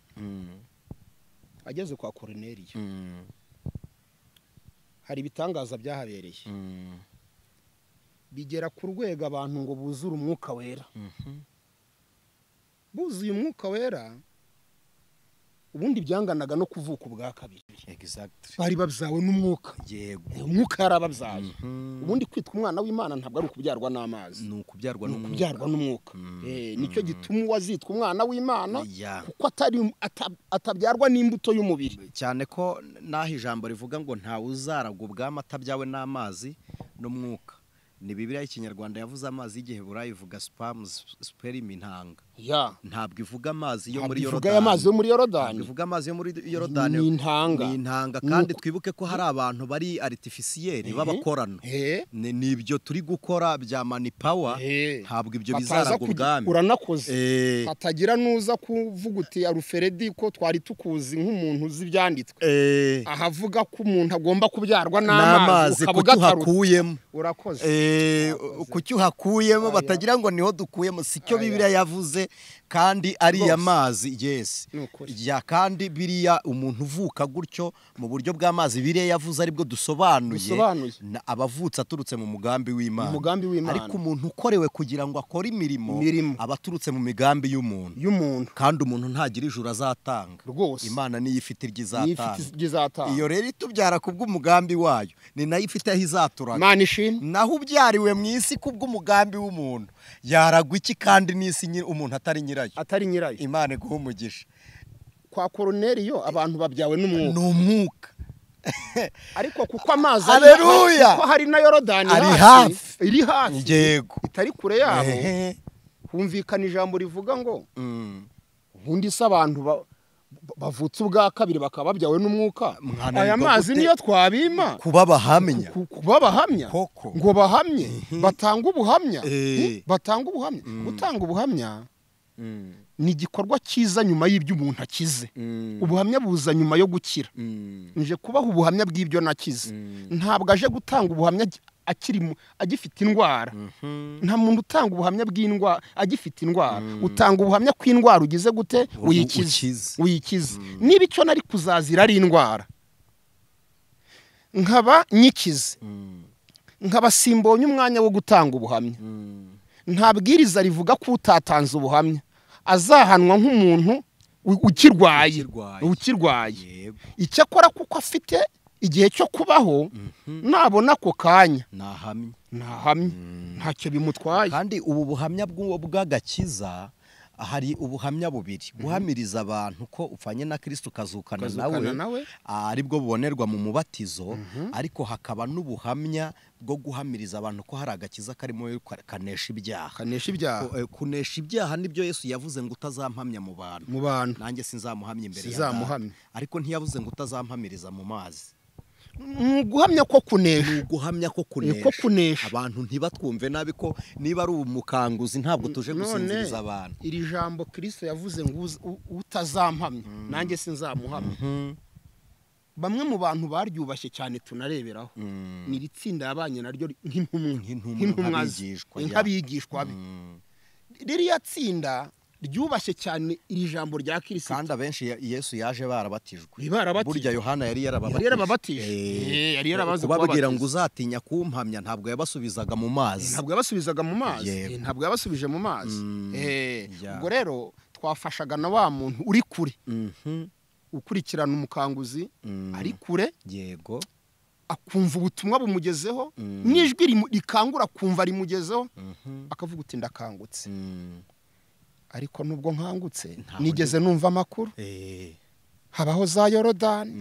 ageze kwa Koruneliyo, hari ibitangaza byahabereye, bigera ku rwego abantu ngo buzure umwuka wera. Buzuye umwuka wera, ubundi byanganaga no kuvuka ubwa kabiri. Exactly. Bari babyawe n'umwuka. Yego. Umwuka yarababyaye. Ubundi kwitwa umwana w'Imana ntabwo ari ukubyarwa n'amazi, ni ukubyarwa n'umwuka. Nicyo gituma uwazitwa umwana w'Imana, kuko atari atabyarwa n'imbuto y'umubiri. Cyane ko naho ijambo rivuga ngo ntawe uzaragwa ubwami atabyawe n'amazi n'umwuka. Ni Bibiliya y'Ikinyarwanda yavuze amazi y'Igiheburayi ivuga sperm, sperm, intanga. Ntabwo ivuga amazi yo muri Yorodani. Amazi yo muri Yorodani. Ivuga amazi yo muri Yorodani. Ni intanga. Ni intanga, kandi twibuke ko hari abantu bari artificiel b'abakorano. Ni ibyo turi gukora bya money power, ntabwo ibyo bizaragwa ubwami. Uranakoze. Hatagira nuza kuvuga uti Aruferedi ko twari tukuzi nk'umuntu uzi ibyanditswe. Ahavuga ko umuntu agomba kubyarwa n'amazi ukaba. Urakoze. Kuki uhakuyemo batagira ngo niho dukuyemo, sicyo Bibiliya yavuze, kandi ari ya mazi. Yes. Ya kandi biriya umuntu uvuka gutyo mu buryo bw'amazi Bibiliya yavuze aribwo dusobanuye, abavutse aturutse mu mugambi w'Imana. Ariko umuntu ukorewe kugira ngo akore imirimo abaturutse mu migambi y'umuntu, kandi umuntu ntagira ijuru azatanga. Imana niyo ifite iryo izatanga. Iyo rero itubyara kubw'umugambi wayo, ni nayo ifite aho izaturaga. Imana ishimwe. Naho ubyariwe mu isi kubw'umugambi w'umuntu yaragwa iki, kandi n'isi umuntu atari nyirayo. Atari nyirayo. Imana iguhe umugisha. Kwa Koruneliyo abantu babyawe n'umwuka. N'umwuka. Ariko kuko amazi ari, kuko hari na Yorodani hafi, iri hafi, yego, itari kure yabo, humvikana ijambo rivuga ngo ubundi se abantu bavutse ubwa kabiri bakaba babyawe n'umwuka, aya mazi niyo twabima kuba bahamya, kuba bahamya ngo bahamye, batanga ubuhamya, batanga ubuhamya. Gutanga ubuhamya ni igikorwa cyiza nyuma y'ibyo umuntu akize. Ubuhamya buza nyuma yo gukira. Nje kubaha ubuhamya bw'ibyo nakize. Ntabwo aje gutanga ubuhamya akiri agifite indwara. Nta muntu utanga ubuhamya bw'indwara agifite indwara. Utanga ubuhamya kw'indwara ugize gute? Uyikize. Uyikize. Niba icyo nari kuzazira ari indwara, nkaba nyikize, nkaba simbonye umwanya wo gutanga ubuhamya, nta bwiriza rivuga ko utatanze ubuhamya azahanwa nk'umuntu ukirwaye. Icyakora kuko afite igihe cyo kubaho, nabona ako kanya nahamye, ntacyo bimutwaye. Kandi ubu buhamya bw'agakiza, hari ubuhamya bubiri: guhamiriza abantu ko upfanye na Kristo ukazukana nawe, aribwo bubonerwa mu mubatizo, ariko hakaba n'ubuhamya bwo guhamiriza abantu ko hari agakiza karimo kanesha ibyaha. Kanesha ibyaha. Kunesha ibyaha nibyo Yesu yavuze ngo utazampamya mu bantu. Nanjye sinzamuhamya imbere ya Data. Ariko ntiyavuze ngo utazampamiriza mu mazi. Guhamya ko kunesha, guhamya ko kunesha. Abantu ntibatwumve nabi ko niba ari umukanguzi ntabwo tuje gusinziriza abantu. Iri jambo Kristo yavuze ngo utazampamya nanjye sinzamuhamya, bamwe mu bantu baryubashye cyane tunareberaho ni iri tsinda yabanye naryo nk'intumwa nk'abigishwa be. Ririya tsinda ryubashye cyane iri jambo rya Kristo, kandi abenshi Yesu yaje barabatijwe. Burya Yohana yari yarababatije, yari yarabaze kubabwira ngo uzatinya kumpamya, ntabwo yabasubizaga mu mazi, ntabwo yabasubizaga mu mazi, ntabwo yabasubije mu mazi. Ubwo rero twafashaga na wa muntu uri kure, ukurikirana umukanguzi ari kure, yego, akumva ubutumwa bumugezeho, n'ijwi rikangura akumva rimugezeho, akavuga uti ndakangutse. Ariko nubwo nkangutse nigeze numva amakuru, habaho za Yorodani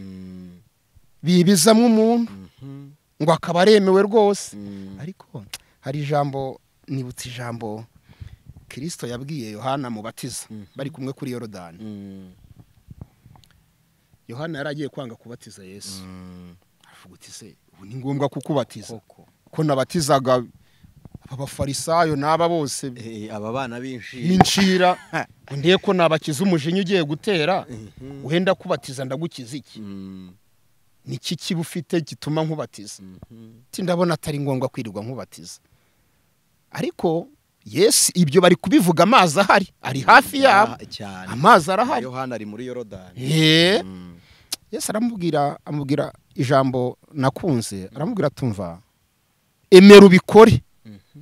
bibizamo umuntu ngo akaba aremewe rwose. Ariko hari ijambo, nibutse ijambo Kristo yabwiye Yohana mubatiza bari kumwe kuri Yorodani. Yohana yaragiye kwanga kubatiza Yesu, avuga uti se ubu ni ngombwa kukubatiza ko nabatizaga abafarisayo n'aba bose, aba bana b'inshira, ndiye ko nabakiza umujinya ugiye gutera, wenda kubatiza ndagukiza iki? Niki kiba ufite gituma nkubatiza? Ati ndabona atari ngombwa kwirirwa nkubatiza. Ariko Yesu ibyo bari kubivuga amazi ahari, ari hafi yabo, amazi arahari. Yohana ari muri Yorodani. Yesu aramubwira, amubwira ijambo nakunze, aramubwira tumva emera ubikore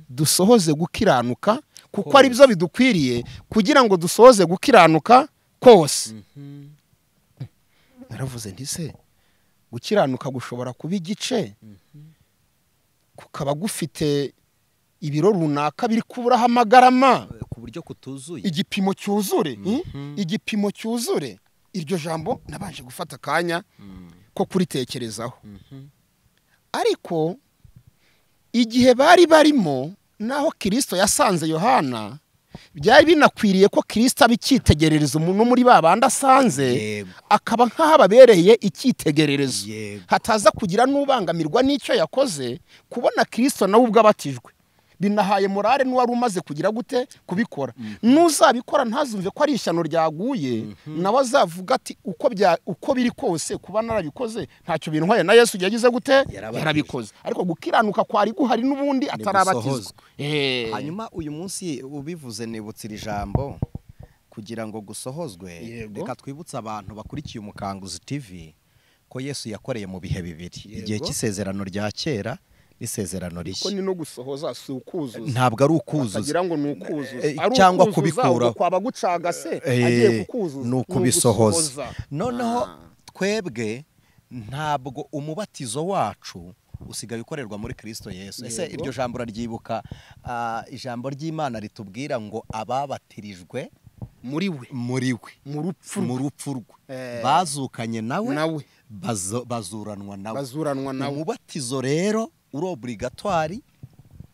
dusohoze gukiranuka kuko ari byo bidukwiriye kugira ngo dusohoze gukiranuka kose. Naravuze nti se gukiranuka gushobora kuba igice kukaba gufite ibiro runaka biri kuburaho amagarama ku buryo kutuzuye igipimo cyuzure. Igipimo cyuzure. Iryo jambo nabanje gufata akanya ko kuritekerezaho. Ariko igihe bari barimo naho Kristo yasanze Yohana, byari binakwiriye ko Kristo aba icyitegererezo umuntu muri babandi asanze, akaba nkaho ababereye icyitegererezo, hataza kugira n'ubangamirwa n'icyo yakoze. Kubona Kristo nawe ubwo abatijwe binahaye morale n'uwari umaze kugira gute kubikora. N'uzabikora ntazumve ko ari ishyano ryaguye, nawe azavuga ati uko biri kose kuba narabikoze ntacyo bintwaye, na Yesu yagize gute yarabikoze. Ariko gukiranuka kwari guhari n'ubundi atarabatizwa. Hanyuma uyu munsi ubivuze nibutse iri jambo kugira ngo gusohozwe. Reka twibutse abantu bakurikiye Umukanguzi TV ko Yesu yakoreye mu bihe bibiri, igihe cy'isezerano rya kera isezerano rishya. Ko ni no gusohoza si ukuzuza, ntabwo ari ukuzuza, kugira ngo ni ukuzuza cyangwa kubikura kwaba gucagase agiye kukuzuza, ni ukubisohoza. Noneho twebwe ntabwo umubatizo wacu usigaye ukorerwa muri Kristo Yesu. Ese iryo jambo raryibuka? Ijambo ry'Imana ritubwira ngo ababatirijwe muri we mu rupfu rwe bazukanye nawe bazuranwa nawe. Umubatizo rero uri obligatoire,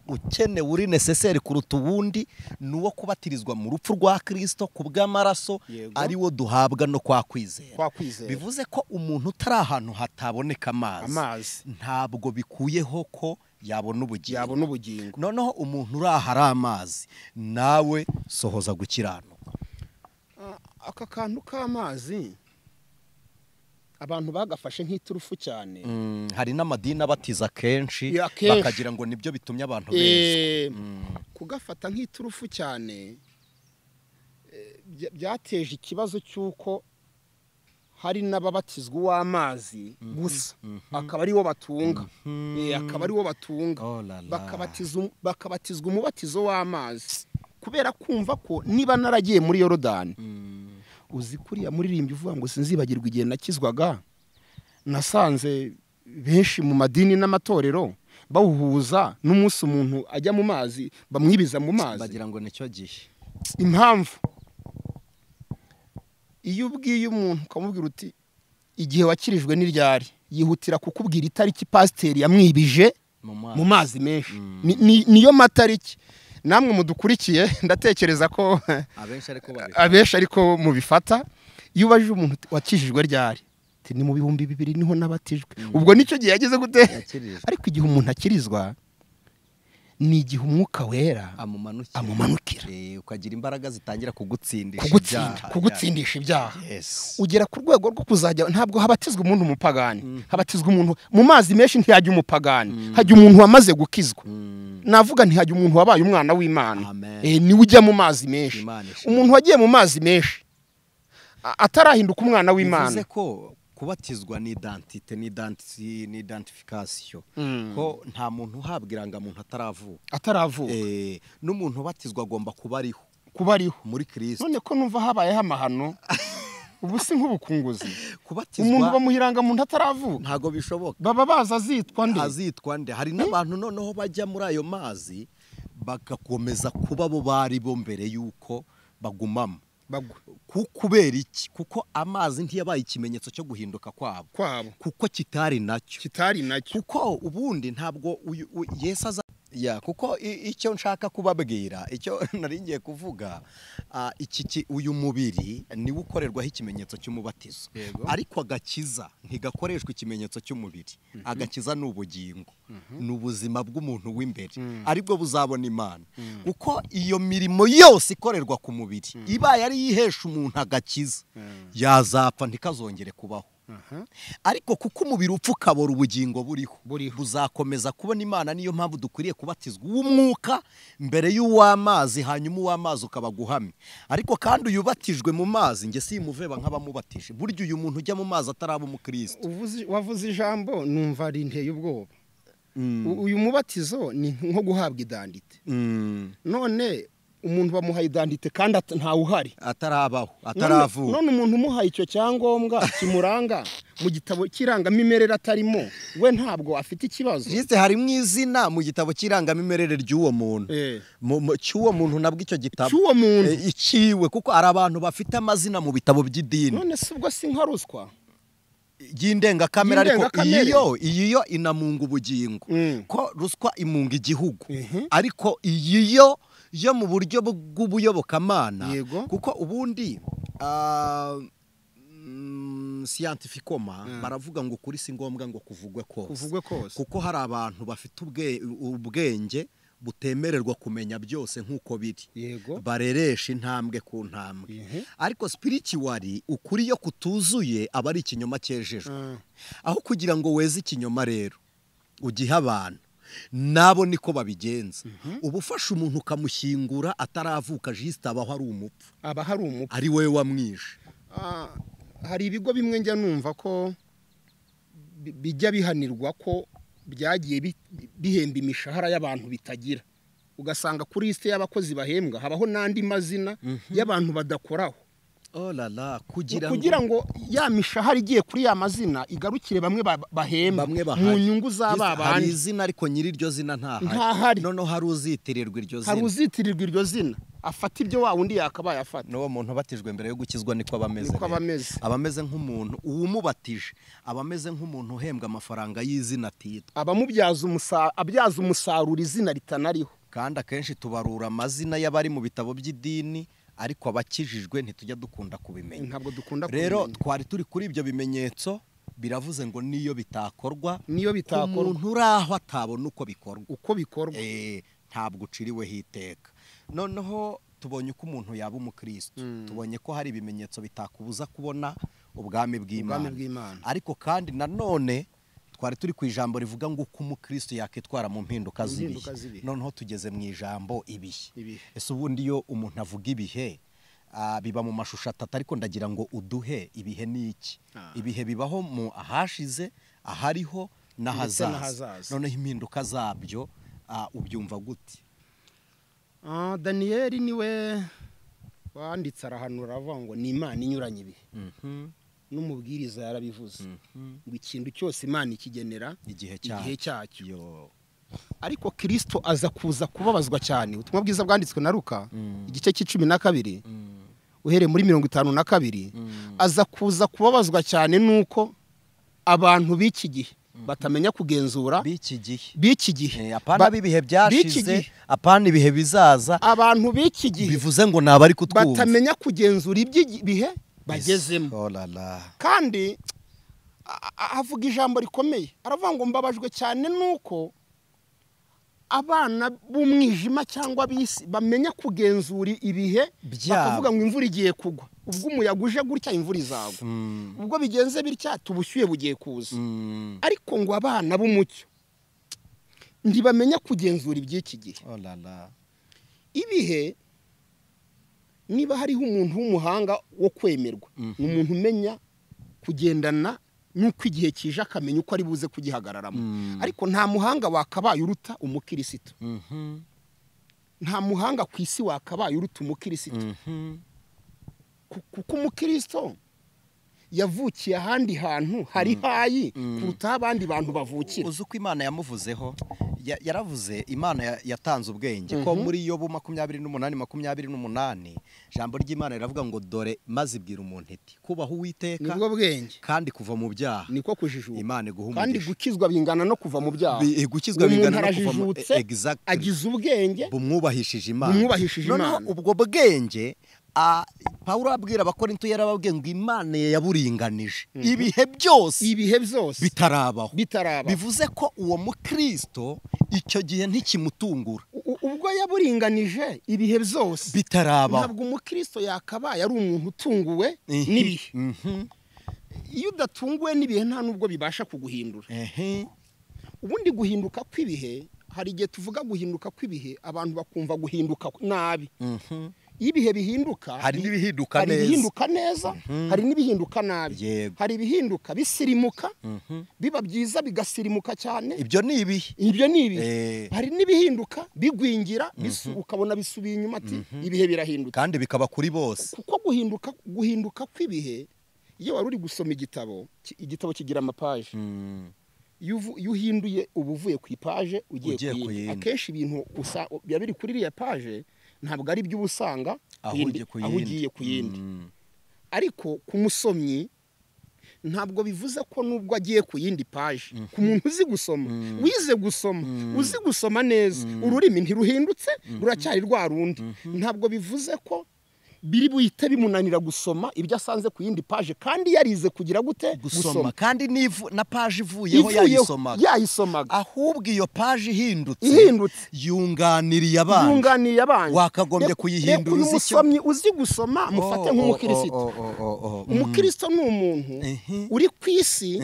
ukenewe, uri necessaire kuruta ubundi, nuwo kubatirizwa mu rupfu rwa Kristo kubw'amaraso ari wo duhabwa no kwa kwizera. Bivuze ko umuntu utari ahantu hataboneka amazi ntabwo bikuyeho ko yabona ubugingo. Noneho umuntu uri ahari amazi nawe sohoza gukiranuka. Aka kantu k'amazi abantu bagafashe nk'iturufu cyane. Hari n'amadini abatiza kenshi bakagira ngo nibyo bitumye abantu beza. Kugafata nk'iturufu cyane byateje ikibazo cy'uko hari n'ababatizwa uw'amazi gusa akaba ariwo batunga, akaba ariwo batunga, bakabatizwa umubatizo w'amazi kubera kumva ko niba naragiye muri Yorodani. Uzi kuriya muririmbyi uvuga ngo sinzibagirwa igihe nakizwaga, nasanze benshi mu madini n'amatorero bawuhuza n'umunsi umuntu ajya mu mazi bamwibiza mu mazi bagira ngo nicyo gihe. Impamvu iyo ubwiye umuntu ukamubwira uti igihe wakirijwe n'iryari, yihutira kukubwira itariki pasiteri yamwibije mu mazi menshi. Niyo matariki. Namwe mudukurikiye ndatekereza ko abenshi ariko mubifata. Iyo ubajije umuntu wakijijwe ryari, ni mu 2000 niho nabatijwe, ubwo nicyo gihe yageze gute. Ariko igihe umuntu akirizwa ni igihe umwuka wera amumanukira, ukagira imbaraga zitangira kugutsindisha ibyaha. Ugera ku rwego rwo kuzajya, ntabwo habatizwa umuntu umupagani, habatizwa umuntu mu mazi menshi. Ntihajya umupagani, hajya umuntu wamaze gukizwa. Navuga ntihajya umuntu wabaye umwana w'Imana, niwe ujya mu mazi menshi. Umuntu wagiye mu mazi menshi atarahinduka umwana w'Imana. Bivuze ko kubatizwa ni identité, ni identification, ko nta muntu uhabwa irangamuntu ataravuka. N'umuntu ubatizwa agomba kuba ariho muri Kristo. None ko numva habayeho amahano ubu si nk'ubukunguzi. Umuntu bamuha irangamuntu ataravuka ntago bishoboka, baba bazi azitwa nde. Hari n'abantu noneho bajya muri ayo mazi bagakomeza kuba bo bari bo mbere yuko bagumamo. Kubera iki? Kuko amazi ntiyabaye ikimenyetso cyo guhinduka kwabo, kuko kitari nacyo. Kuko ubundi ntabwo Yesu aza ya, kuko icyo nshaka kubabwira, icyo nari ngiye kuvuga, iki uyu mubiri niwo ukorerwaho ikimenyetso cy'umubatizo. Ariko agakiza ntigakoreshwa ikimenyetso cy'umubiri. Agakiza ni ubugingo, ni ubuzima bw'umuntu w'imbere, aribwo buzabona Imana. Kuko iyo mirimo yose ikorerwa ku mubiri ibaye ari yihesha umuntu agakiza, yazapfa ntikazongere kubaho. Ariko kuko umubiri upfa ukabora, ubugingo buriho buzakomeza kubona Imana. Niyo mpamvu dukwiriye kubatizwa uw'umwuka mbere y'uw'amazi, hanyuma uw'amazi ukaba guhamya. Ariko kandi uyubatijwe mu mazi, nge simuveba nk'abamubatije. Burya uyu muntu ujya mu mazi ataraba umukristo. Wavuze ijambo numva rinteye ubwoba. Uyu mubatizo ni nko guhabwa idandite. None umuntu bamuhaye idandite kandi ntawe uhari, atarabaho, ataravuka. None umuntu umuhaye icyo cyangombwa kimuranga mu gitabo cy'irangamimerere atarimo, we ntabwo afite ikibazo. Jiste harimo izina mu gitabo cy'irangamimerere ry'uwo muntu, cy'uwo muntu nabwo icyo gitabo cy'uwo muntu ikiwe, kuko ari abantu bafite amazina mu bitabo by'idini. None se ubwo si nka ruswa y'indengakamere? Ariko iyo inamunga ubugingo, ko ruswa imunga igihugu, ariko iyo yo mu buryo bw'ubuyobokamana, kuko ubundi scientificoma baravuga ngo kuri si ngombwa ngo kuvugwe kose, kuko hari abantu bafite ubwenge butemererwa kumenya byose nk'uko biri, bareresha intambwe ku ntambwe. Ariko spiritually ukuri yo kutuzuye aba ari ikinyoma cyejejwe. Aho kugira ngo weze ikinyoma rero ugihe abantu nabo niko babigenza. Uba ufasha umuntu ukamushyingura ataravuka, jisite abaho ari umupfu, aba hari umupfu, ari wowe wamwishe. Hari ibigo bimwe njya numva ko bijya bihanirwa ko byagiye bihemba imishahara y'abantu bitagira, ugasanga kuri liste y'abakozi bahembwa habaho n'andi mazina y'abantu badakoraho. Oh la la, kugira ngo ya mishahara igiye kuri ya mazina igarukire bamwe bahemba mu nyungu z'aba bandi. Hari izina ariko nyiri iryo zina ntahari. Noneho hari uzitirirwa iryo zina. Hari uzitirirwa iryo zina afata ibyo wa wundi yakabaye afata. N'uwo muntu abatijwe mbere yo gukizwa niko abameze. Niko abameze. Abameze nk'umuntu uwumubatije, abameze nk'umuntu uhembwa amafaranga y'izina atitwa. Abamubyaza abyaza umusaruro izina ritanariho. Kandi akenshi tubarura amazina y'abari mu bitabo by'idini, ariko abakijijwe ntitujya dukunda kubimenya. Ntabwo dukunda kubimenya. Rero twari turi kuri ibyo bimenyetso, biravuze ngo niyo bitakorwa, niyo bitakorwa umuntu uraho atabona uko bikorwa, uko bikorwa ntabwo uciriweho iteka. Noneho tubonye uko umuntu yaba umukristo, tubonye ko hari ibimenyetso bitakubuza kubona ubwami bw'Imana. Ariko kandi nanone twari turi ku ijambo rivuga ngo uko umukristo yakitwara mu mpinduka z'ibihe. Noneho tugeze mu ijambo ibihe. Ese ubundi iyo umuntu avuga ibihe biba mu mashusho atatu, ariko ndagira ngo uduhe ibihe ni iki? Ibihe bibaho mu ahashize, ahariho n'ahazaza. Noneho impinduka zabyo ubyumva gute? Daniyeli niwe wanditse arahanura avuga ngo ni Imana inyuranye ibihe. N'umubwiriza yarabivuze ngo ikintu cyose Imana ikigenera igihe cyacyo. Ariko Kristo aza kuza kubabazwa cyane. Ubutumwa bwiza bwanditswe na Luka igice c'12 uhereye muri 52, aza kuza kubabazwa cyane nuko abantu b'iki gihe batamenya kugenzura b'iki gihe, apana b'ibihe byashize, apana ibihe bizaza, abantu b'iki gihe bivuze ngo nabari kutwumva batamenya kugenzura iby'ibihe bagezemo. Kandi avuga ijambo rikomeye, aravuga ngo mbabajwe cyane nuko abana b'umwijima cyangwa bisi bamenya kugenzura ibihe, bakavuga ngo imvura igiye kugwa, ubwo umuyaga uje gutya imvura izagwa, ubwo bigenze bitya tubushyuye bugiye kuza. Ariko ngo abana b'umucyo ntibamenya kugenzura iby'iki gihe. Ibihe, niba hariho umuntu w'umuhanga wo kwemerwa, ni umuntu umenya kugendana nuko igihe kije akamenya uko ari buze kugihagararamo. Ariko nta muhanga wakabaye uruta umukristo. Nta muhanga ku isi wakabaye uruta umukristo. Kuko umukristo yavukiye ahandi hantu hari hayi kuruta abandi bantu bavukira. Uzi uko Imana yamuvuzeho? Yaravuze Imana yatanze ubwenge ko muri Yobu 28:28 ijambo ry'Imana riravuga ngo dore maze ibwira umuntu iti kubaho Uwiteka nibwo bwenge kandi kuva mu byaha niko kujijuka. Imana iguha umugisha. Kandi gukizwa bingana no kuva mu byaha. Gukizwa bingana no kuva mu, exactly, agize ubwenge bumwubahishije Imana. Noneho ubwo bwenge Paulo abwira abakorinto yarababwiye ngo Imana yaburinganije ibihe byose, ibihe byose bitarabaho. Bivuze ko uwo mukristo icyo gihe ntikimutungura. Ubwo yaburinganije ibihe byose bitarabaho, ntabwo umukristo yakabaye ari umuntu utunguwe n'ibihe. Iyo udatunguwe n'ibihe nta nubwo bibasha kuguhindura. Ubundi guhinduka kw'ibihe, hari igihe tuvuga guhinduka kw'ibihe abantu bakumva guhinduka nabi. Iyo ibihe bihinduka, hari n'ibihinduka neza, hari ibihinduka neza, hari n'ibihinduka nabi. Hari ibihinduka bisirimuka, biba byiza bigasirimuka cyane. Ibyo ni ibihe. Ibyo ni ibihe. Hari n'ibihinduka bigwingira, ukabona bisubiye inyuma ati ibihe birahinduka. Kandi bikaba kuri bose. Kuko guhinduka kw'ibihe, iyo wari uri gusoma igitabo, igitabo kigira amapaje. Iyo uhinduye uba uvuye ku ipaje ugiye ku yindi. Akenshi ibintu biba biri kuri iriya paje ntabwo ari byo ubusanga aho ugiye ku yindi. Ariko ku musomyi ntabwo bivuze ko nubwo agiye ku yindi paje, ku muntu uzi gusoma, wize gusoma, uzi gusoma neza, ururimi ntiruhindutse, ruracyari rwa rundi. Ntabwo bivuze ko biri buhite bimunanira gusoma ibyo asanze ku yindi paje, kandi yarize kugira gute gusoma, kandi na paje ivuyeho yayisomaga. Ahubwo iyo paje ihindutse yunganiriye abandi, wakagombye kuyihindura. Uyu musomyi uzi gusoma mufate nk'umukristo. Umukristo ni umuntu uri ku isi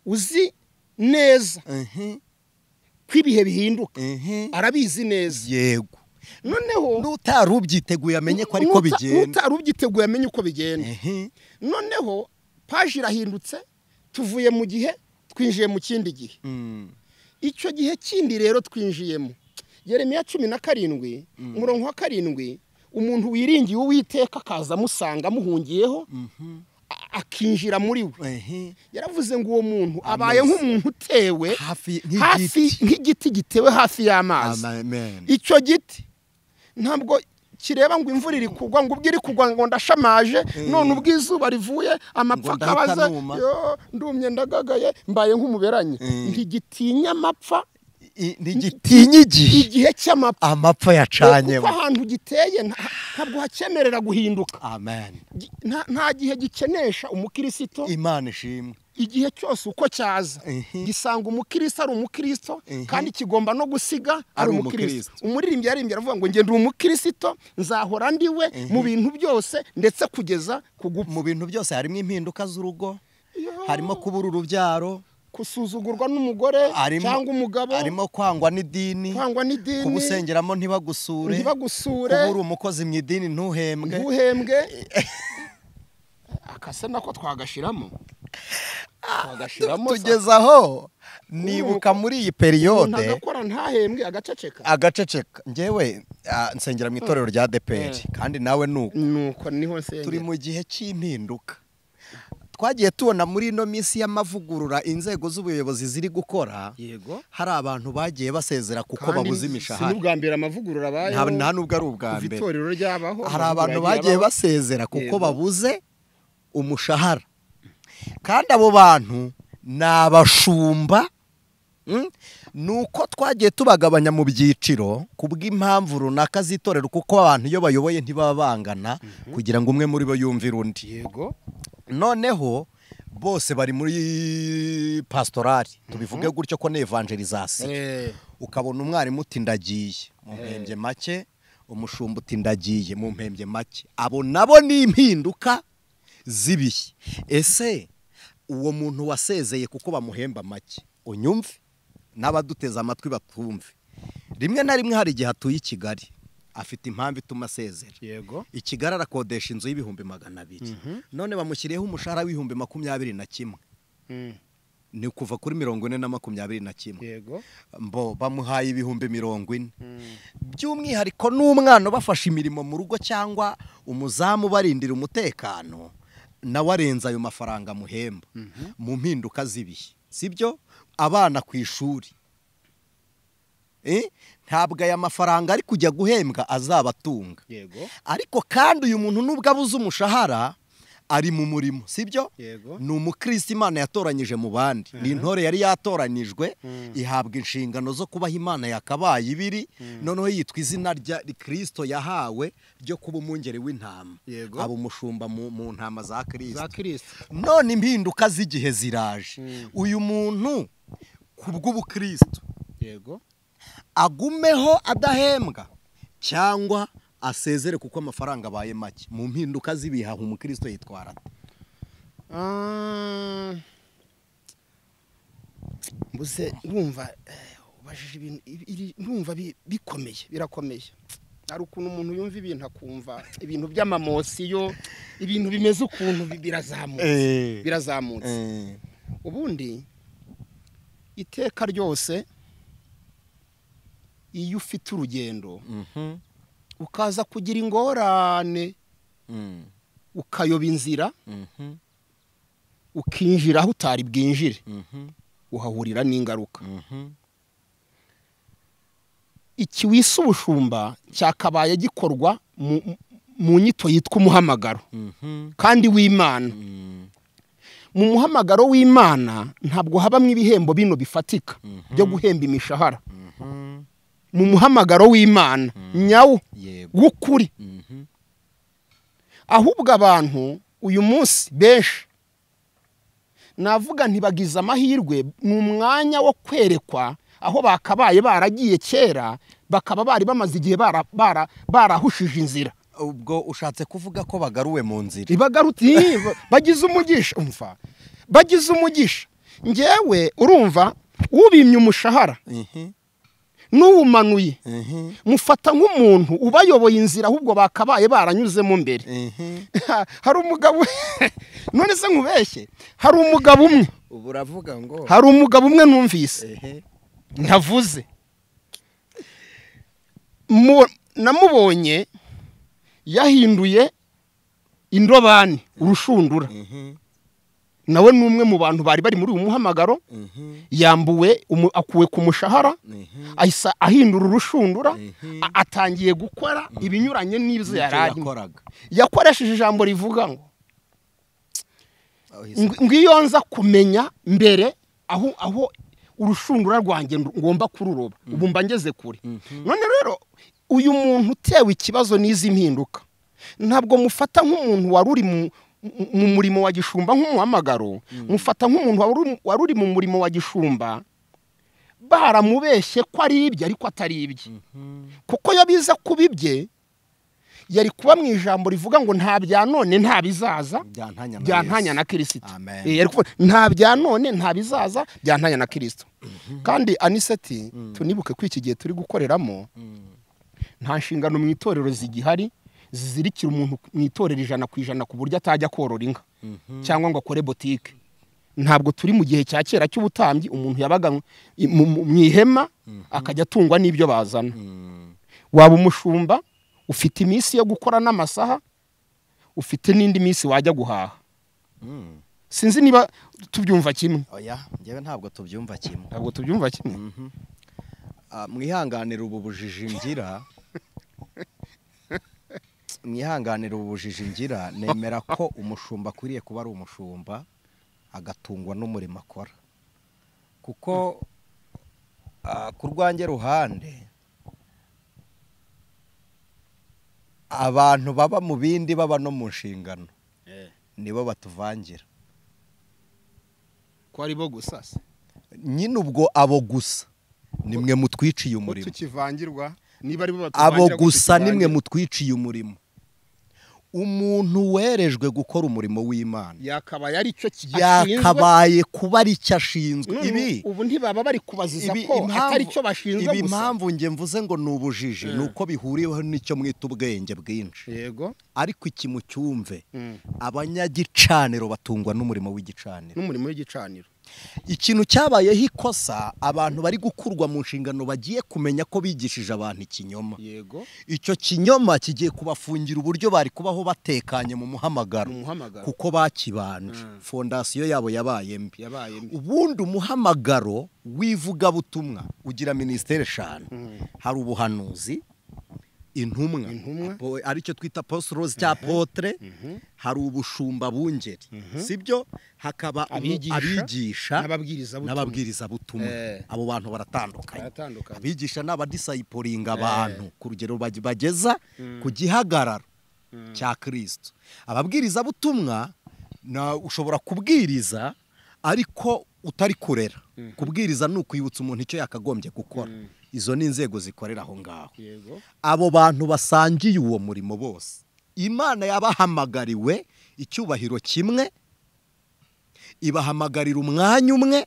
uzi neza ko ibihe bihinduka, arabizi neza. Yego. Noneho n'utari ubyiteguye amenye ko ariko bigenda. N'utari ubyiteguye amenye uko bigenda. Noneho paje irahindutse, tuvuye mu gihe twinjiye mu kindi gihe. Icyo gihe kindi rero twinjiyemo, Yeremiya 17 umurongo wa 7, umuntu wiringiye Uwiteka akaza amusanga amuhungiyeho, akinjira muri we. Yaravuze ngo uwo muntu abaye nk'umuntu utewe hafi nk'igiti gitewe hafi y'amazi. Icyo giti ntabwo kireba ngo imvura iri kugwa, ngo ubwo iri kugwa ngo ndashamaje, none ubwo izuba rivuye amapfa akabaza, yo ndumye ndagagaye mbaye nk'umuberanye. Ntigitinya amapfa, ntigitinya igihe cy'amapfa, amapfa yacanye. Kuko ahantu giteye ntabwo hakemerera guhinduka. Amen. Nta gihe gikenesha umukristo. Imana ishimwe. Igihe cyose uko cyaza gisanga umukristo ari umukristo, kandi kigomba no gusiga ari umukristo. Umuririmbyi yaririmbye aravuga ngo nge ndi umukristo, nzahora ndiwe mu bintu byose ndetse kugeza ku gupfa. Mu bintu byose harimo impinduka z'urugo, harimo kubura urubyaro, kusuzugurwa n'umugore cyangwa umugabo, harimo kwangwa n'idini, kubusengeramo ntibagusure, kubura umukozi mu idini ntuhembwe. Akase nako twagashiramo. Tugeze aho nibuka muri iyi periyode agakora ntahembwe agaceceka. Agaceceka. Njyewe nsengera mu itorero rya ADEPR, kandi nawe nuko niho nsengera. Turi mu gihe cy'impinduka. Twagiye tubona muri ino minsi y'amavugurura inzego z'ubuyobozi ziri gukora. Yego. Hari abantu bagiye basezera kuko babuze imishahara. Si n'ubwa mbere amavugurura abayeho. Nta nubwo ari ubwa mbere. Itorero ryabaho. Hari abantu bagiye basezera kuko babuze umushahara. Kandi abo bantu ni abashumba. Nuko twagiye tubagabanya mu byiciro kubw'impamvu runaka z'itorero, kuko abantu iyo bayoboye ntibaba bangana, kugira ngo umwe muri bo yumvire undi. Yego. Noneho bose bari muri pastorali, tubivuge gutyo ko ni evangelization. Ukabona umwarimu uti ndagiye mu mpembye make, umushumba uti ndagiye mu mpembye make. Abo nabo ni impinduka z'ibihe. Ese uwo muntu wasezeye kuko bamuhemba make, unyumve n'abaduteze amatwi batumve, rimwe na rimwe hari igihe atuye i Kigali afite impamvu ituma asezera. Yego. I Kigali arakodesha inzu y'200,000, none bamushyiriyeho umushahara w'21,000. Ni kuva kuri 40 na 21. Yego. Mbo bamuhaye 40,000. By'umwihariko n'umwana bafashe imirimo mu rugo cyangwa umuzamu barindira umutekano, nawe arenza ayo mafaranga muhemba. Mu mpinduka z'ibihe, sibyo? Abana ku ishuri, ntabwo aya mafaranga ari kujya guhembwa azabatunga. Yego. Ariko kandi uyu muntu nubwo abuze umushahara ari mu murimo, sibyo? Yego. Ni umukristo Imana yatoranyije mu bandi. Ni intore yari yatoranyijwe, ihabwa inshingano zo kubaha Imana yakabaye ibiri, noneho yitwa izina rya Kristo yahawe ryo kuba umwungeri w'intama. Aba umushumba mu ntama za Kristo. None impinduka z'igihe ziraje. Uyu muntu kubw'ubukristo, yego, agumeho adahembwa cyangwa asezere kuko amafaranga abaye make. Mu mpinduka z'ibihaha umukristo yitwara ate? Mbuze ndumva ubajije ibintu ndumva bikomeye, birakomeye. Hari ukuntu umuntu yumva ibintu akumva ibintu by'amamosiyo, ibintu bimeze ukuntu birazamutse, birazamutse. Ubundi iteka ryose iyo ufite urugendo ukaza kugira ingorane, ukayoba inzira, ukinjira aho utari bwinjire, uhahurira n'ingaruka. Iki wise ubushumba cyakabaye gikorwa mu nyito yitwa umuhamagaro kandi w'Imana. Mu muhamagaro w'Imana ntabwo habamwe ibihembo bino bifatika byo guhemba imishahara. Mu muhamagaro w'Imana nyawo w'ukuri, ahubwo abantu uyu munsi benshi navuga ntibagize amahirwe mu mwanya wo kwerekwa aho bakabaye baragiye kera, bakaba bari bamaze igihe barahushije inzira. Ubwo ushatse kuvuga ko bagaruwe mu nzira, ibagarutse bagize umugisha. Umva, bagize umugisha. Ngewe urumva ubimye umushahara n'uwumanuye mufata nk'umuntu ubayoboye inzira, ahubwo bakabaye baranyuzemo mbere. Hari umugabo none se nkubeshye, hari umugabo umwe uburavuga ngo hari umugabo umwe numvise ntavuze, namubonye yahinduye indobani urushundura. Nawe numwe mu bantu bari bari muri uyu muhamagaro, yambuwe akuwe ku mushahara, ahisa ahindura urushundura, atangiye gukora ibinyuranye n'ibyo yarakoraga. Yakoresheje ijambo rivuga ngo ngiyo nza kumenya mbere aho urushundura rwanjye ngomba kururoba, ubu mba ngeze kure. None rero uyu muntu utewe ikibazo n'izi mpinduka, ntabwo mufata nk'umuntu wari uri mu murimo wa gishumba nk'umuhamagaro, mufata nk'umuntu wari uri mu murimo wa gishumba baramubeshye ko ari ibye ariko atari ibye. Kuko yabiza kubibye yari kuba mu ijambo rivuga ngo nta bya none nta bizaza byantanya na Kristo. Yari kuvuga nta bya none nta bizaza byantanya na Kristo. Kandi Aniseti, tunibuke ko iki gihe turi gukoreramo nta nshingano mu itorero zigihari zizirikira umuntu mu itorero 100% ku buryo atajya korora inka cyangwa ngo akore botike. Ntabwo turi mu gihe cya kera cy'ubutambyi, umuntu yabaga mu ihema akajya atungwa n'ibyo bazana. Waba umushumba ufite iminsi yo gukora n'amasaha, ufite n'indi minsi wajya guhaha. Sinzi niba tubyumva kimwe. Oya, njyewe ntabwo tubyumva kimwe. Ntabwo tubyumva kimwe. Mwihanganira ubu bujiji ngira. Mwihanganira ubu bujiji ngira, nemera ko umushumba akwiriye kuba ari umushumba agatungwa n'umurimo akora. Kuko ku rwanjye ruhande abantu baba mu bindi baba no mu nshingano nibo batuvangira. Ko ari bo gusa se? Nyine ubwo abo gusa nimwe mutwiciye umurimo. Tukivangirwa niba ari bo batuvangira, abo gusa nimwe mutwiciye umurimo. Umuntu werejwe gukora umurimo w'Imana yakabaye ari cyo yakabaye kuba ari cyo ashinzwe. Ibi ubu ntibaba bari kubaziza ko atari cyo bashinzwe gusa. Ibi impamvu nge mvuze ngo ni ubujiji nuko bihuriyeho n'icyo mwita ubwenge bwinshi. Yego, ariko iki mucyumve, abanyagicaniro batungwa n'umurimo w'igicaniro. N'umurimo w'igicaniro. Ikintu cyabayeho ikosa, abantu bari gukurwa mu nshingano bagiye kumenya ko bigishije abantu ikinyoma. Yego, icyo kinyoma kigiye kubafungira uburyo bari kubaho batekanye mu muhamagaro, kuko bakibanje fondasiyo yabo yabaye mbi. Ubundi umuhamagaro w'ivugabutumwa ugira ministere 5. Hari ubuhanuzi, intumwa aricyo twita apostles cya apotre, hari ubushumba bungeri, sibyo, hakaba abigisha n'ababwiriza butumwa. Abo bantu baratandukanye. Abigisha n'abadiscipolinga abantu ku rugero bageza ku gihagararo cya Kristo. Ababwiriza butumwa na ushobora kubwiriza ariko utari kurera. Kubwiriza ni ukwibutsa umuntu icyo yakagombye gukora. Izo ni inzego zikorera aho ngaho. Abo bantu basangiye uwo murimo bose, Imana yabahamagariwe icyubahiro kimwe Ibahamagarira umwanya umwe,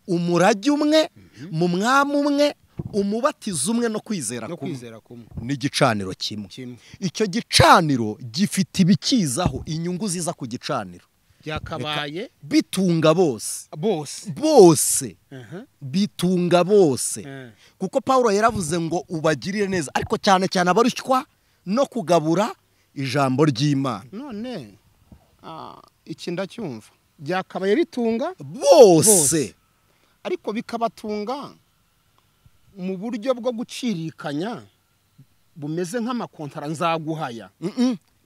umurage umwe, mu mwami umwe, umubatizo umwe no kwizera kumwe n'igicaniro kimwe. Icyo gicaniro gifite ibikizaho inyungu ziza ku gicaniro byakabaye bitunga bose bose bitunga bose, kuko Paulo yaravuze ngo ubagirire neza, ariko cyane cyane abarushywa no kugabura ijambo ry'Imana. None iki ndacyumva byakabaye bitunga bose, ariko bikabatunga mu buryo bwo gucirikanya bumeze nk'amakontara nzaguhaya.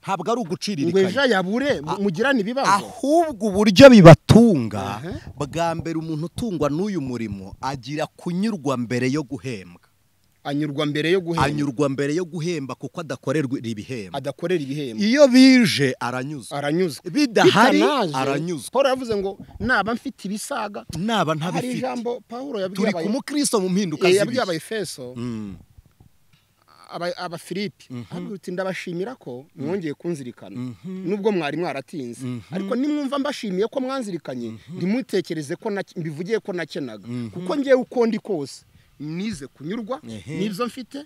Ntabwo ari uguciririkanya ngo ejo yabure mugirane ibibazo, ahubwo uburyo bibatunga. Bwa mbere umuntu utungwa n'uyu murimo agira kunyurwa mbere yo guhembwa. Anyurwa mbere yo guhemba, anyurwa mbere yo guhemba kuko adakorerwa ibihembo, adakorera ibihembo. Iyo bije aranyuzwa, aranyuzwa. Bidahari aranyuzwa. Paul yavuze ngo naba mfite ibisaga naba ntabifite. Hari ijambo Paul yabwiye turi ku mukristo mu mpinduka z'ibihe, yabwiye Abaefeso, aba Filipi, ati ndabashimira ko mwongeye kunzirikana nubwo mwari mwaratinze, ariko nimwumva mbashimiye ko mwanzirikanye ntimutekereze ko mbivugiye ko nakenaga, kuko ngewe uko ndi kose nize kunyurwa nibyo mfite,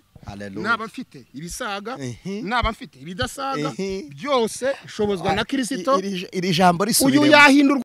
naba mfite ibisaga naba mfite ibidasaga byose nshobozwa na Kristo. Iri jambo risubiremo uyu yahindurwa.